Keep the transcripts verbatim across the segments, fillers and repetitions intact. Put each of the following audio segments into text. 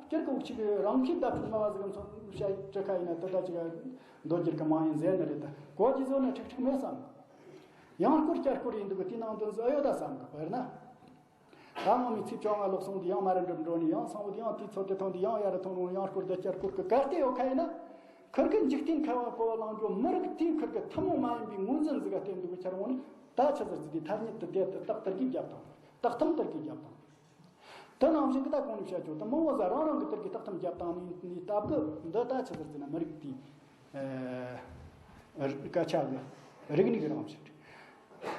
སྤྱིར་གི་འུ་ཅག་གི་རང་ཁྱིམ་བདག་པོའི་སྨྲ་བ་ཟིག་གམ་ཚོ་བཤད་གྲུ་ཁ་ཡིན་ན། དེ་ད་ཅིག་མདོ་སྒྱུར་གི་མང་ཡིན་ཟེར་ནི་རེད། ད་གོ་རྒྱུ་བཟོ་ན་ཁྲིག་ཁྲིག་མེད་བསམ། ཡང་སྐོར་བསྐྱར་སྐོར་ཡིན་འདུག་གི། དེའི་ནང་དོན་བཟོ་ཨེ་ཡོད་ད་བསམ་གི། དཔེར་ན། ད་སྔོན་མའི་ཚེས་བཅོ་ལྔ་ལོག་སོང་དུས་ཡང་མ་ར་འགྲུབ་འགྲོ་ནི། ཡང་སང་བོ་དེ་ཡང་དུས་ཚོད་དེ་ཐོན་དུས་ཡང་ཡར་ཐོན་རུང་། ཡང་སྐོར་དེ་བསྐྱར་སྐོར་གི་གལ་ཏེ་ཡོད་ཁ་ཡིན་ན། ཁིར་གི་འཇིག་རྟེན་ཁ་བ་གོ་བ་བླང་རྒྱུ་མི་རིགས་དེའི་ཁིར་གི་ཐུན་མོང་མ་ཡིན་པའི་ངོས་འཛིན་ཟིག་ག་བརྟེན་འདུག་གི། ཁྱེར་འོང་ནི་ད་ཆི་ཟེར་ཟིག་དེ་ཐ་སྙད་དུ་དེ་དེ་རྟགས་དེར་གི་རྒྱབ་དང་། རྟགས་ཐམ་དེར་གི་རྒྱབ་དང་། དེ་ནང་བཞིན་གི་ད་གོང་ནས་བཤད་རྒྱུ་དེ་མང་བོ་ཟིག་རང་རང་གི་དེར་གི་རྟགས་ཐམ་རྒྱབ་བཏང་ནས་ནི་སྟབས་གི། འདི་ད་ཆི་ཟེར་ཟེར་ན་མི་རིགས་དེའི་ཨ་སྐད་ཆ་གི་རིག་གནས་ཀྱི་རང་བཞིན་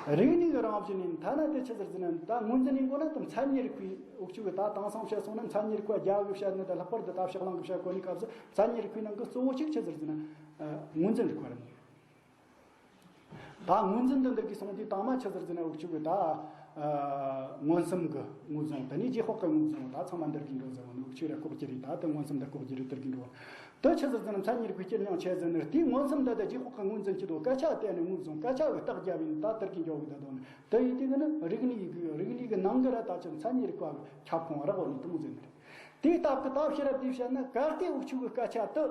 རེད། རིག་གནས་ཀྱི་རང་བཞིན་ནི་ཐ་ན་དེ་ཆི་ཟེར་ཟེར་ན། ད་ངོས་འཛིན་ཡིན་དགོས་ན་དེ་མཚན་ཉིད་རིག་པའི། འུ་ཅག་གི་ད་དེང་སང་བཤད་སོང་ན་མཚན་ཉིད་རིག་པ་རྒྱ་གི་བཤད་ནི་དང་། ལྷག་པར་དུ་ད་ཕྱག་ལེན་གི་བཤད་གོ་ནི་སྐབས་སུ་མཚན་ཉིད་རིག་པའི་ནང་གི་གཙོ་བོ་གཅིག་ཆི་ཟེར་ཟེར་ན་ཨ་ངོས་འཛིན་རིག་པ་རེད། ད་ངོས་འཛིན་འདི་འདིར་གི་སོང་དུས་དང་མ་ཆི་ཟེར་ཟེར་ན། འུ་ཅག་གི་ད་ཨ་མངོན་སུམ་གི་ངོས་བཟུང་། དེ་ནས་རྗེས་དཔག་གི་ངོས་བཟུང་། ད་ཚང་མ་འདིར་གི་འགྲོ་ཟེར་བ་ནི། འུ་ཅག་ར་ལྐོག་གྱུར་རེད། ད་དེ་མངོན་སུམ་འདི་ལྐོག་གྱུར་རེད། དེར་གི་འགྲོ་བ། དེ་ཆི་ཟེར་ཟེར་ན་མཚན་ཉིད་རིག་པའི་སྤྱིར་མྱང་ཆེ་ཟེར་ནི། དེའི་མངོན་སུམ་འདི་ད་རྗེས་དཔག་གི་ངོས་འཛིན་གྱི་དོ། སྐད་ཆ་བསྟན་ནས་ངོས་བཟུང་། སྐད་ཆ་གི་རྟགས་རྒྱབ་ཡིན། ད་དེར་གི་འགྱོ་གི། ད་དོན་ནི་དེ་ཡིན་དུས་གི་ནི་རིག་གནས་གི་རིག་གནས་གི་ནང་གི་ར་ད་ཅི་མཚན་ཉིད་རིག་པ་གི་ཁྱབ་ཁོངས་རག་བ་ནི་དེ་མོ་ཟེར་ནི་རེད། དེའི་སྟབས་གི་ད་ཕྱི་རབས་དེ་བཤད་ན། གལ་ཏེ་འུ་ཅག་གི་སྐད་ཆ་དེ་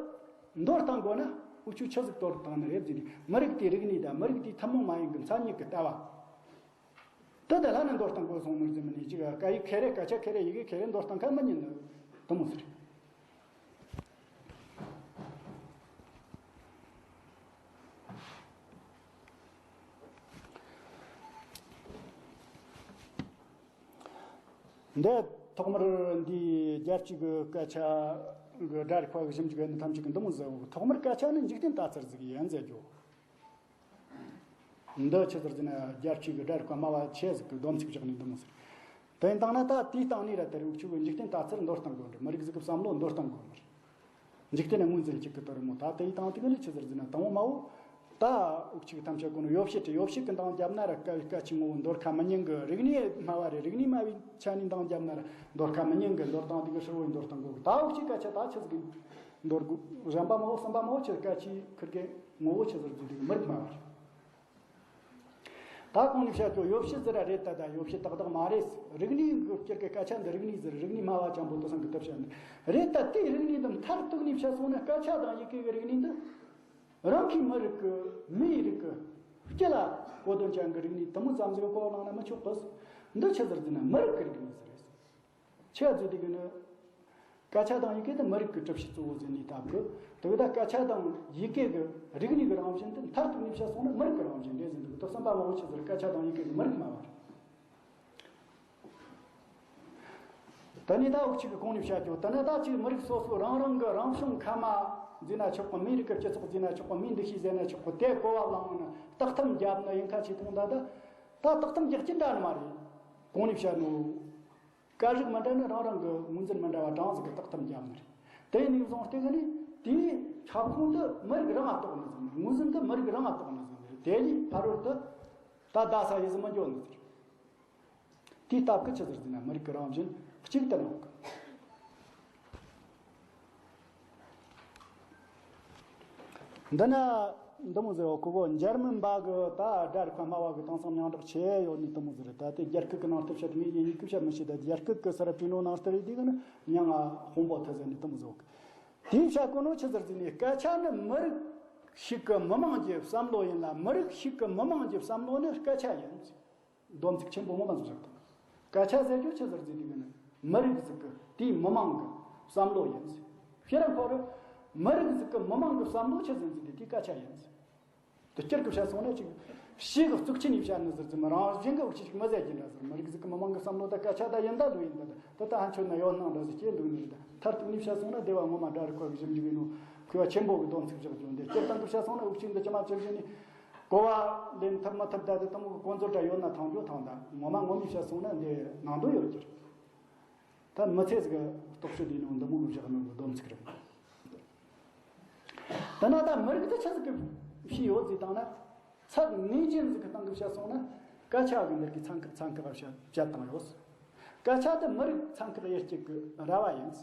མདོར་བཏང་དགོས་ན། འུ་ཆོས་ཆི་ཟིག་མདོར་བཏང་ནི་རེད་ཟེར་ནས། མི་རིགས་དེའི་རིག་གནས་དང་། མི་རིགས་དེའི་ཐུན་མོང་མ་ཡིན་གྱི་མཚན་ཉིད་ཀྱི་ལྟ་བ་དེ་དེ་ལྷ་ནི་མདོར་བཏང་དགོས་སོང་ནོར་ཟིན་མི་ནི་ཅིག་སྐད་ཡིག་ཁེ་རེ། སྐད་ཆ་ཁེ་རེ། ཡི་གེ་ཁེ་རེ་མདོར་བཏང་ཁ་མི་ཉན་ནི་དེ་མོ་ཟེར། འདི་ཐོག་མར་འདི་རྒྱལ་སྤྱི་གི་སྐད་ཆ་གི་སྒྲ་རིག་པ་གི་ཞིབ་འཇུག་ནི་ཐམས་ཅད་ཀྱི་འདི་མོ་ཟེར་བ། ཐོག་མར་སྐད་ཆ་ནི་འཇིག་རྟེན་ལྟ་ཚུལ་ཟིག་ཡིན་ཟེར་རྒྱུ། འདི་ཆི་ཟེར་ཟེར་ན་རྒྱལ་སྤྱི་གི་སྒྲ་རིག་པ་སྨྲ་བ་ཆེ་ཟིག་གི་སྡོམ་ཚིག་བཞག་ནས་འདི་མོ་ཟེར། དེ་ཡིན་དང་ན་ད་དེའི་སྟེང་ནས་ར་དེར་འུ་ཆོས་འཇིག་རྟེན་ལྟ་ཚུལ་མདོར་བཏང་དགོས་འདྲ། མི་རིགས་ཟིག་གི་བསམ་བློ་མདོར་བཏང་དགོས་འདྲ། འཇིག་རྟེན་ནི་ངོས་འཛིན་གཅིག་གི་དོ་རུ་མོ། ད་དེའི་སྟེང་དེ་ག་ནས་ཆི་ཟེར་ཟེར་ན་དང་པོ་མ་བོ། ད་འུ་ཆོས་ཐམས་ཅད་ཀུན་ཡོ་བྱད་དེ་ཡོ་བྱད་གི་འདང་བརྒྱབ་ན་ར་སྐད་སྐད་ཆའི་ངོ་བོ་འདོར་ཁ་མི་ཉན་གི། རིག་གནས་སྨྲ་བ་རེད། རིག་གནས་སྨྲ་བའི་ཆ་ནས་འདང་བརྒྱབ་ན་ར་འདོར་ཁ་མི་ཉན་གི། འདོར་སྟངས་དེ་གི་ཧྲིལ་བོ་ཡིན་མདོར་བཏང་དགོས་གི། ད་འུ་ཆོས་སྐད་ཆ་ད་ཆི་ཟིག་གི་འདོར་དགོས། གཞན་པ་མ་བོ་གསུམ་པ་མ་བོ་ཆི་སྐད་ཆའི་ཁིར་གི་ངོ་བོ་ཆི་ཟེར་རྒྱུ་དེ་གི་མི་རིགས་སྨྲ་བ་རེད། ད་གོང་ནས་བཤད་རྒྱུ་ཡོ་བྱད་ཟེར་ར་རེད། ད་ད་ཡོ་བྱད་ཏག་ཏག་མ་རེད། རིག་གནས་གི་སྤྱིར་གི་སྐད་ཆ་འདི་རིག་གནས་ཟེར། རིག་གནས་སྨྲ་བ་ཅན་པོ་དེ་སང་གི་ཐབས་བཤད་ནི་རེད། ད་དེའི་རིག་གནས་འདི་མཐར་གཏུགས་ནས་བཤད་སོང་ན་སྐད་ཆ་དང་ཡི་གེ་གི་རིག་གནས་འདི་རང་གི་མི་རིགས་གི་མིའི་རིགས་གི་སྤྱི་ལ་གོ་དོན་ཅན་གི་རིག་གནས་དེ་མོ་ཙམ་ཟིག་གོ་བ་བླངས་ན་མི་ཆོག་གི། འདི་ཆི་ཟེར་ཟེར་ན་མི་རིགས་གི་རིག་གནས་ཟེར་རེད། ཆི་ཟེར་དེ་གི་ནི། སྐད་ཆ་དང་ཡི་གེ་དེ་མི་རིགས་ཀྱི་གྲུབ་བྱེད་གཙོ་བོ་ཟེར་ནས་སྟབས་གི། དེ་གི་ད་སྐད་ཆ་དང་ཡི་གེ་གི་རིག་གནས་ཀྱི་རང་བཞིན་དེ་མཐར་གཏུགས་ནས་བཤད་སོང་ན་མི་རིགས་ཀྱི་རང་བཞིན་རེད་ཟེར་འདུག། དེ་གསུམ་པ་མ་བོ་ཆི་ཟེར། སྐད་ཆ་དང་ཡི་གེ་གི་མི་རིགས་སྨྲ་བ་རེད། དེ་ནས་ད་འུ་ཆོས་གི་གོང་ནས་བཤད་རྒྱུ་དེ་ནི། ད་ཅིག་མི་རིགས་སོ་སོ་རང་རང་གི་རང་བྱུང་ཁམས་ཟེར་ན་ཆོག་གི། མིའི་རིགས་ཀྱི་སྤྱི་ཚོགས་ཟེར་ན་ཆོག་གི། མིའི་འདུ་ཤེས་ཟེར་ན་ཆོག་གི། དེ་གོ་བ་བླངས་ནས་རྟགས་ཐམ་བརྒྱབ་ན་ཡིན་ཁ་ཆེ་མཐོང་། ད་ད་ད་རྟགས་ཐམ་རྒྱག་རྒྱུ་འདྲ་ནི་མ་རེད། གོང་ནས་བཤད་ནོ། སྐད་རིགས་མི་འདྲ་ནི་རང་རང་གི་ངོས་འཛིན་མི་འདྲ་བ་གྲངས་ཟིག་གི་རྟགས་ཐམ་བརྒྱབ་ནི་རེད། དེ་ཡིན་ནས་བཟུང་སྟེ་གི་ནི་དེའི་ཁྱབ་ཁོངས་དེ་མི་རིགས་རང་ལ་གཏོགས་ནི་ཟིག་ནི། ངོས་འཛིན་དེ་མི་རིགས་རང་ལ་གཏོགས་ནི་ཟིག་ནི་རེད། དེ་ལས་ཕ་རོལ་དུ་ད་བརྡ་ས་ཡི་ཟིག་མི་འགྱོ་ནི་ཟིག་རེད། དེའི་སྟབས་ཀྱིས་ཆི་ཟེར་ཟེར་ན་མི་རིགས་ཀྱི་རང་བཞིན་གཅིག་ཏུ་ལོག་གི། འདི་ན་འདི་མོ་ཟེར་བ། ཁོ་བོ་འཇར་མན་པ་གི་ད་སྒྲ་རིག་པ་སྨྲ་བ་གི་དེང་སང་མིང་གྲགས་ཆེ་ཡོད་ནི་དེ་མོ་ཟེར། ད་དེ་རྒྱ་སྐད་ཀྱི་ནང་དུ་བཤད་དེ་ངས་ཡིན་ཡིན་གི་བཤད་མི་ཤེས། ད་རྒྱ་སྐད་ཀྱི་ས་ར་བྲིས་ནོ་ནང་ལྟར་ཡིན་དེ་གི་ནི་མིང་ང་ཧོང་པོ་ཐི་ཟེར་ནི་དེ་མོ་ཟེར་གི། དེའི་བཤད་གོ་ནོ་ཆི་ཟེར་ཟེར་ནི། སྐད་ཆ་ནི་མི་རིགས་ཤིག་གི་མི་དམངས་ཀྱི་བསམ་བློ་ཡིན་ལ། མི་རིགས་ཤིག་གི་མི་དམངས་ཀྱི་བསམ་བློ་ནི་སྐད་ཆ་ཡིན། སྡོམ་ཚིག་ཆེན་པོ་ངོ་མ་ཟིག་བཞག་དང་། སྐད་ཆ་ཟེར་རྒྱུ་ཆི་ཟེར་ཟེར་དུས་ཀྱི་ནི་མི་རིགས་ཟིག་གི་དེའི་མི་དམངས་ཀྱི་བསམ་བློ་ཡིན་ཟེར། ཤེས་རབ་ཁོ་རུ་མི་རིགས་ཟིག་གི་མི་དམངས་ཀྱི་བསམ་བློ་ཆི་ཟེར་ཟེར་དུས་དེ་སྐད་ཆ་ཡིན་ཟེར། དེ་སྤྱིར་གི་བཤད་སོང་ན་ཅིག་ཕྱི་གི་གཙུག་ཆེན་ནས་བཤད་ནི་ཟེར་ཙམ། རང་བཞིན་གི་འུ་ཅག་ཅིག་མི་ཟེར་གྱི་འདྲ་ཟེར། མི་རིགས་ཟིག་གི་མི་དམངས་ཀྱི་བསམ་བློ་ད་སྐད་ཆ་ད་ཡིན་ད་ལོས་ཡིན་ད། ད་ད་ཧན་ཆོད་ན་ཡོད་སྣང་འདྲ་ཟིག་སྐྱེས་འདུག་ནི་རེད། ད་མཐར་གཏུགས་ནས་བཤད་སོང་ན་སྡེ་བ་ངོ་མ་སྒྲ་རིག་པ་གི་ཞིབ་འཇུག་ཡིན་ནོ། མཁས་པ་ཆེན་པོ་གི་སྡོམ་ཚིག་བཞག་རྒྱུ་འདི་སྤྱིར་བཏང་གི་བཤད་སོང་ན་འུ་ཅག་འདི་ཅི་མ་ཅི་བཞིན་ནི། གོ་བ་ལེན་ཐུབ་མི་ཐུབ་ད་དེ་དང་པོ་གི་ཀོང་ཚོ་འདྲ་ཡོད་ན་ཐང་རྒྱུ་ཐང་། ད་ངོ་མ་ངོ་མས་བཤད་སོང་ན་འདི་ནང་དོན་ཡོད་ཀྱི་རེད། ད་མི་ཚེ་ཟིག་གི་རྟོག་དཔྱོད་འདི་ནང་འདི་མོ་གི་བཞག་ནོ་གི་སྡོམ་ཚིག་རེད། ད་ན་ད་མི་རིགས་དེ་ཆ་ཟིག་གི་ཕྱི་ཡོད་ཟིག་བཏང་ན། ཚད་ངེས་ཅན་ཟིག་གི་སྟེང་གི་བཤད་སོང་ན་སྐད་ཆ་གི་འདིར་གི་ཚན་ཁག་ཚན་ཁག་བཤད་བཤད་བཏང་ཡོད། སྐད་ཆ་དེ་མི་རིགས་ཚན་ཁག་ཡེ་གཅིག་གི་ར་བ་ཡིན།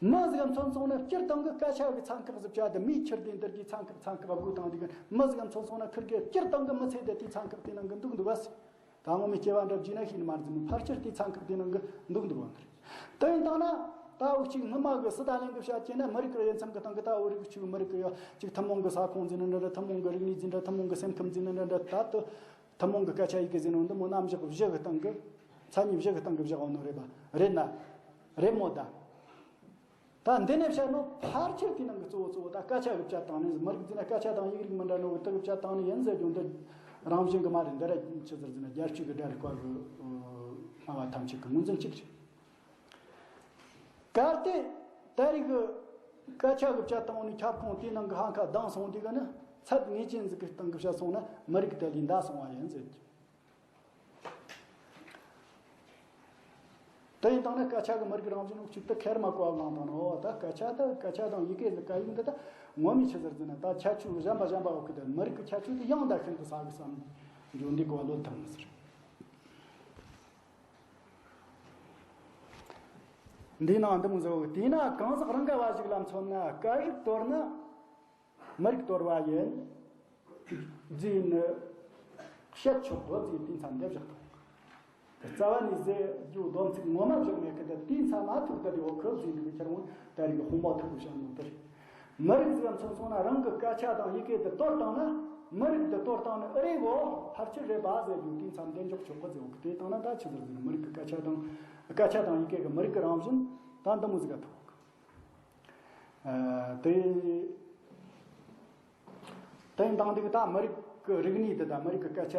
མི་ཟིག་མཚོན་སོང་ན་སྤྱིར་བཏང་གི་སྐད་ཆ་གི་ཚན་ཁག་ཟིག་བྱ་དེ་མིའི་ཕྱིར་དེ་འདིར་གི་ཚན་ཁག་ཚན་ཁག་དགོས་དང་དེ་གི་མི་ཟིག་མཚོན་སོང་ན་ཁིར་གི་སྤྱིར་བཏང་གི་མི་ཚེ་དེ་དེའི་ཚན་ཁག་དེ་ནང་གི་འདུག་འདུག་བ་ཟེར། ད་ངོ་མའི་སྐྱེ་བ་འདྲ་བརྗེས་ན་ཤེས་ནི་མ་རེད་ཟེར་ནས་ཕལ་ཆེར་དེའི་ཚན་ཁག་དེ་ནང་གི་འདུག་འདུག་བ་ནི་རེད། དེ་ཡིན་དང་ན་ད་འུ་གཅིག་སྔོན་མ་གི་སི་ཏཱ་ལིན་གི་བཤད་རྒྱུ་ན་མི་རིགས་ཀྱི་དབྱེ་མཚམས་ཀྱི་སྟེང་གི་ད་བོད་རིགས་གཅིག་མི་རིགས་ཀྱི་ཡ་གཅིག་ཐུན་མོང་གི་ས་ཁོངས་ཟེར་ནི་འདྲ་འདྲ། ཐུན་མོང་གི་རིག་གནས་ཟེར་འདྲ། ཐུན་མོང་གི་སེམས་ཁམས་ཟེར་ནི་འདྲ་འདྲ། ད་དུ་ཐུན་མོང་གི་སྐད་ཆ་ཡི་གེ་ཟེར་ནོ་འདི་མོ་རྣམ་གཞག་བཞི་གི་སྟེང་གི་མཚན་ཉིད་བཞི་གི་སྟེང་གི་བཞག་འོ་ནོ་རེད་པ། རེད་ན་རེད་མོ་ད། ད་འདི་ནས་བཤད་ནོ་ཕལ་ཆེར་དེའི་ནང་གི་གཙོ་བོ་གཙོ་བོ་ད་སྐད་ཆ་གི་བཅད་སྟངས་ནི་མི་རིགས་ཟེར་ན་སྐད་ཆ་དང་ཡིག་རིགས་མི་འདྲ་ནོ་གི་དེ་གི་བཅད་སྟངས་ནི་ཡིན་ཟེར་རྒྱུ་འདི་རང་བཞིན་གི་མ་རེད། འདི་ར་ཆི་ཟེར་ཟེར་ན་རྒྱལ་སྤྱི་གི་སྒྲ་རིག་པ་གི་སྨྲ་བ་ཐམས་ཅད་ཀྱི་ངོས་འཛིན་གཅིག་རེད། གལ་ཏེ་ད་རེས་གི་སྐད་ཆ་གི་བཅད་སྟངས་ནི་ཁྱབ་ཁོངས་དེའི་ནང་གི་ཧ་ཁ་ལྡང་སོང་དུས་ག་ནི་ཚད་ངེས་ཅན་ཟིག་གི་སྟེང་གི་བཤད་སོང་ན་མི་རིགས་དེ་ལས་འདའ་སོང་བ་ཡིན་ཟེར་གྱི། དེ་ཡིན་དང་ན་སྐད་ཆ་གི་མི་རིགས་རང་བཞིན་འུ་ཅུ་དེ་ཁེར་མ་གོ་བ་བླངས་དང་ནོ། ད་སྐད་ཆ་ད་སྐད་ཆ་དང་ཡི་གེ་ཟེར་སྐད་ཡིག་འདི་ད་ངོ་མའི་ཆི་ཟེར་ཟེར་ན་ད་ཁྱད་ཆོས་གཞན་པ་གཞན་པ་འོག་གི་ད་མི་རིགས་ཀྱི་ཁྱད་ཆོས་དེ་ཡང་ད་ཤིན་ཏུ་ས་གི་བསམ་རྒྱུ་འདི་གོ་བ་ལོ་ཐང་མི་ཟེར། འདིའི་ནང་འདི་མོ་ཟེར་བ་དེས་ན་གང་ཟག་རང་ག་བ་ཞིག་ལ་མཚོན་ན་སྐད་རིགས་དོར་ན། མི་རིགས་དོར་བ་ཡིན། རྫས་ནི་བཤད་ཆོག་གོ་རྫས་དེའི་མཚམས་འདི་བཞག་དང་། རྩ་བ་ནས་ཟེར་རྒྱུ་སྡོམ་ཚིག་ངོ་མ་བཞག་མེད་ཀི་ད་དེའི་མཚམས་མ་ཐུག་ད་དེ་འོ་ཁོ་རྫས་འདི་གི་ཁྱེར་འོང་ད་རིག་གི་དཔུང་པ་ཐུག་གི་བཤད་ནོ་དེ་རེད། མི་རིགས་ཟེར་མཚོན་སོང་ན་རང་གི་སྐད་ཆ་དང་ཡི་གེ་དེ་དོར་བཏང་ན་མི་རིགས་དེ་དོར་བཏང་ནི་ཨེ་རེད་གོ་ཕལ་ཆེར་རེད་པ་ཟེར་རྒྱུ་དེའི་མཚམས་འདི་འཇོག་ཆོག་གི་ཟེར་འོ་གི་དེ་བཏང་ན་ད་ཆི་ཟེར་ཟེར་ན་མི་རིགས་ཀྱི་སྐད་ཆ་དང་སྐད་ཆ་དང་ཡི་གེ་གི་མི་རིགས་ཀྱི་རང་བཞིན་ད་འདི་མོ་ཟིག་ག་ཐུག་དེ་དེ་ཡིན་དང་འདི་གི་ད་མི་རིགས་ཀྱི་རིག་གནས་དེ་དང་མི་རིགས་ཀྱི་སྐད་ཆ་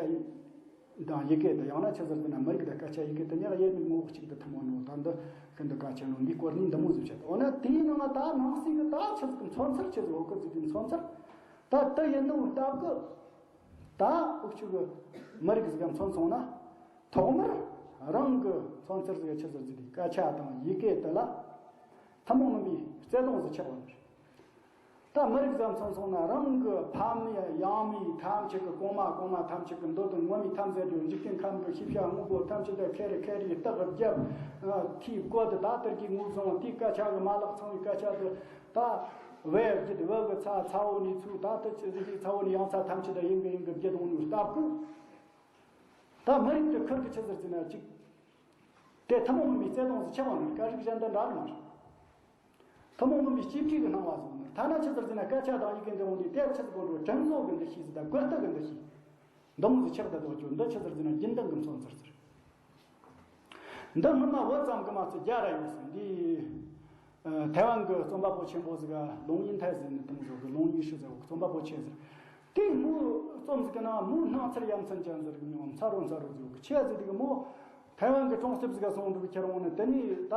དང་ཡི་གེ་དེ་ཡང་ན་ཆི་ཟེར་ཟེར་ན་མི་རིགས་དང་སྐད་ཆ་ཡི་གེ་དེ་གཉིས་ལ་དབྱེར་མེད་ངོ་བོ་གཅིག་ཏུ་ཐུན་མོང་ནོ། ད་འདི་ཤིན་ཏུ་གལ་ཆེ་ནོ་འདིའི་སྐོར་ནས་འདི་མོ་ཟིག་བཤད། འོ་ན་དེའི་ནང་ལ་ད་ནང་གསེས་ཀྱི་ད་ཆི་ཟིག་གི་མཚོན་ཚུལ་ཆི་ཟིག་འོ་ཀི་ཟིག་གི་མཚོན་ཚུལ་ད་དེ་ཡིན་ནོ་སྟབས་ཀྱི། ད་འུ་ཆོ་གི་མི་རིགས་ཟིག་ག་མཚོན་སོང་ན་ཐོག་མར་རང་གི་མཚོན་ཚུལ་ཟིག་ཆི་ཟིག་ཟིག་དེ་སྐད་ཆ་དང་ཡི་གེ་དེ་ལ་ཐུན་མོང་མིན་པའི་བརྩེ་དུང་ཟིག་ཆགས་པ་རེད། ད་མི་རིགས་ཟིག་ག་མཚོན་སོང་ན་རང་གི་ཕ་མེས་ཡང་མེས་ཐམས་ཅད་ཀྱི་གོང་མ་གོང་མ་ཐམས་ཅད་ཀྱི་མདོ་དང་ངོ་མའི་ཐམས་ཅད་ཀྱི་འཇིག་རྟེན་ཁམས་ཀྱི་ཤེས་བྱ་དངོས་པོ་ཐམས་ཅད་དེ་ཁེ་རེ་ཁེ་རེ་རྟགས་བརྒྱབ་ཐིབ་བཀོད་དེ་ད་དེར་གྱི་ངོས་བཟུང་དེའི་སྐད་ཆ་གི་མ་ལག་ཚང་བའི་སྐད་ཆ་དེ་ད་བས་བརྒྱུད་བོད་གི་ཚ་ཚ་བོ་ནས་ཚུར་ད་ལྟ་ཆི་ཟིག་ཚ་བོ་ནས་ཡང་ཚ་ཐམས་ཅད་ད་ཡིན་གི་ཡིན་གི་བརྒྱུད་འོང་ནས་སྟབས་ཀྱིས། ད་མི་རིགས་དེ་ཁུར་གི་ཆི་ཟེར་ཟེར་ན་ཅིག་དེ་ཐུན་མོང་མིན་པའི་བརྩེ་དུང་ཟིག་ཆགས་པ་ནི་སྐད་རིགས་གཞན་དང་འདྲ་ནི་མ་རེད། ཐུན་མོང་མིན་པའི་སྐྱིད་ཁྲིད་ཀྱི་སྣང་བ་ཟིག་ནི་ཐ་ན་ཆི་ཟེར་ཟེར་ན་སྐད་ཆ་དང་ཡི་གེ་འདི་འོང་དུས་དེ་ཆི་ཟིག་གོ་འགྲོ་དྲན་གསོ་གི་འདུ་ཤེས་ཟིག་དང་རྒོད་ལྟ་གི་འདུ་ཤེས། འདི་མོ་ཟིག་ཆགས་ད་དོ་ཅོ་འདི་ཆི་ཟེར་ཟེར་ན་རྒྱུན་ལྡན་གི་མཚོན་ཚུལ་ཟེར། འདི་སྔོན་མ་བོད་ཙམ་གི་མ་ཚད་རྒྱ་ར་ཡོད་ཟེར་འདི། ཨ་ཐའེ་ཝན་གི་རྩོམ་པ་པོ་ཆེན་པོ་ཟིག་ག་ལུང་ཡིན་ཐའེ་ཟེར་ནི་དེ་མོ་ཟིག་གི་ལུང་ཡིན་ཧྲི་ཟེར་བ་རྩོམ་པ་པོ་ཆེ་ཟེར། དེ་མོ་རྩོམ་ཟིག་གི་ནང་མོ་སྣང་ཚུལ་ཡ་མཚན་ཅན་ཟེར་གི་མྱོང་མཚར་རོ་མཚར་རོ་ཟེར་གི་ཆེ་ཟེར་དེ་གི་མོ་ཐའེ་ཝན་གི་གྲོང་གསེབ་ཟིག་ག་སོང་འདུག་ཁྱེར་འོང་ནི་དེ་ནི་ད།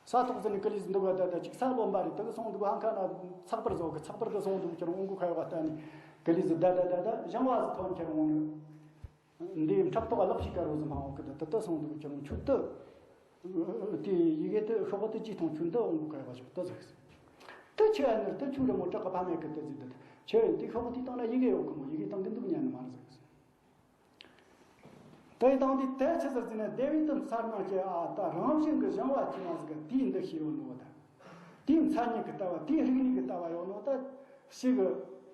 ས་ཐོག་ཟིན་ནས་ཀི་ལི་ཟིན་འདུག་ག་ད་ད་ཅིག་ས་ལོན་པ་རེད། དེ་གི་སོང་འདུག་ཧང་ཁ་ན་ཚགས་པར་བཟོ་གི་ཚགས་པར་གི་སོང་འདུག་ཁྱེར་འོང་གི་ཁ་ཡོག་ལྟ་ནས་ཀི་ལི་ཟི་ད་ད་ད་ད་ཞང་བ་ཟི་ཐོན་ཁྱེར་འོང་ནི་འདི་ཕྲག་དོག་ལག་ཤི་ཀ་རོ་ཟི་མ་འོང་གི་ད་ད་ད་སོང་འདུག་ཁྱེར་འོང་ཆུ་ད་དེ་ཡི་གེ་ད་ཤོག་པ་ད་ཅི་ཐོང་ཆུ་ད་འོང་གི་ཁ་ཡོག་ཞོག་ད་ཟིག་ད་ཆི་ཨ་ནི་ད་ཆུ་རི་མོ་བྲག་གི་ཕ་མེད་གི་ད་ཟིག་ད་ཆི་ཨ་ནི་དེ་ཤོག་པ་དེ་བཏང་ན་ཡི་གེ་ཡོད་གི་མོ་ཡི་གེ་བཏང་གི་འདུག་ཉན་ནི་མ་རེད་ཟིག་དེ་དང་དེ་དེ་ཆི་ཟེར་ཟེར་ན་དེ་བས་དུ་མཚར་སྣང་སྐྱེ་ཨ། ད་རང་བཞིན་གྱི་སྦྱང་བ་ཅི་མ་ཟིག་གི་དེའི་འདུ་ཤེས་ཡོད་ནོ། ད་དེའི་མཚན་ཉིད་ཀྱི་ལྟ་བ་དེའི་རིག་གནས་ཀྱི་ལྟ་བ་ཡོད་ནོ། ད་ཞིག་གི་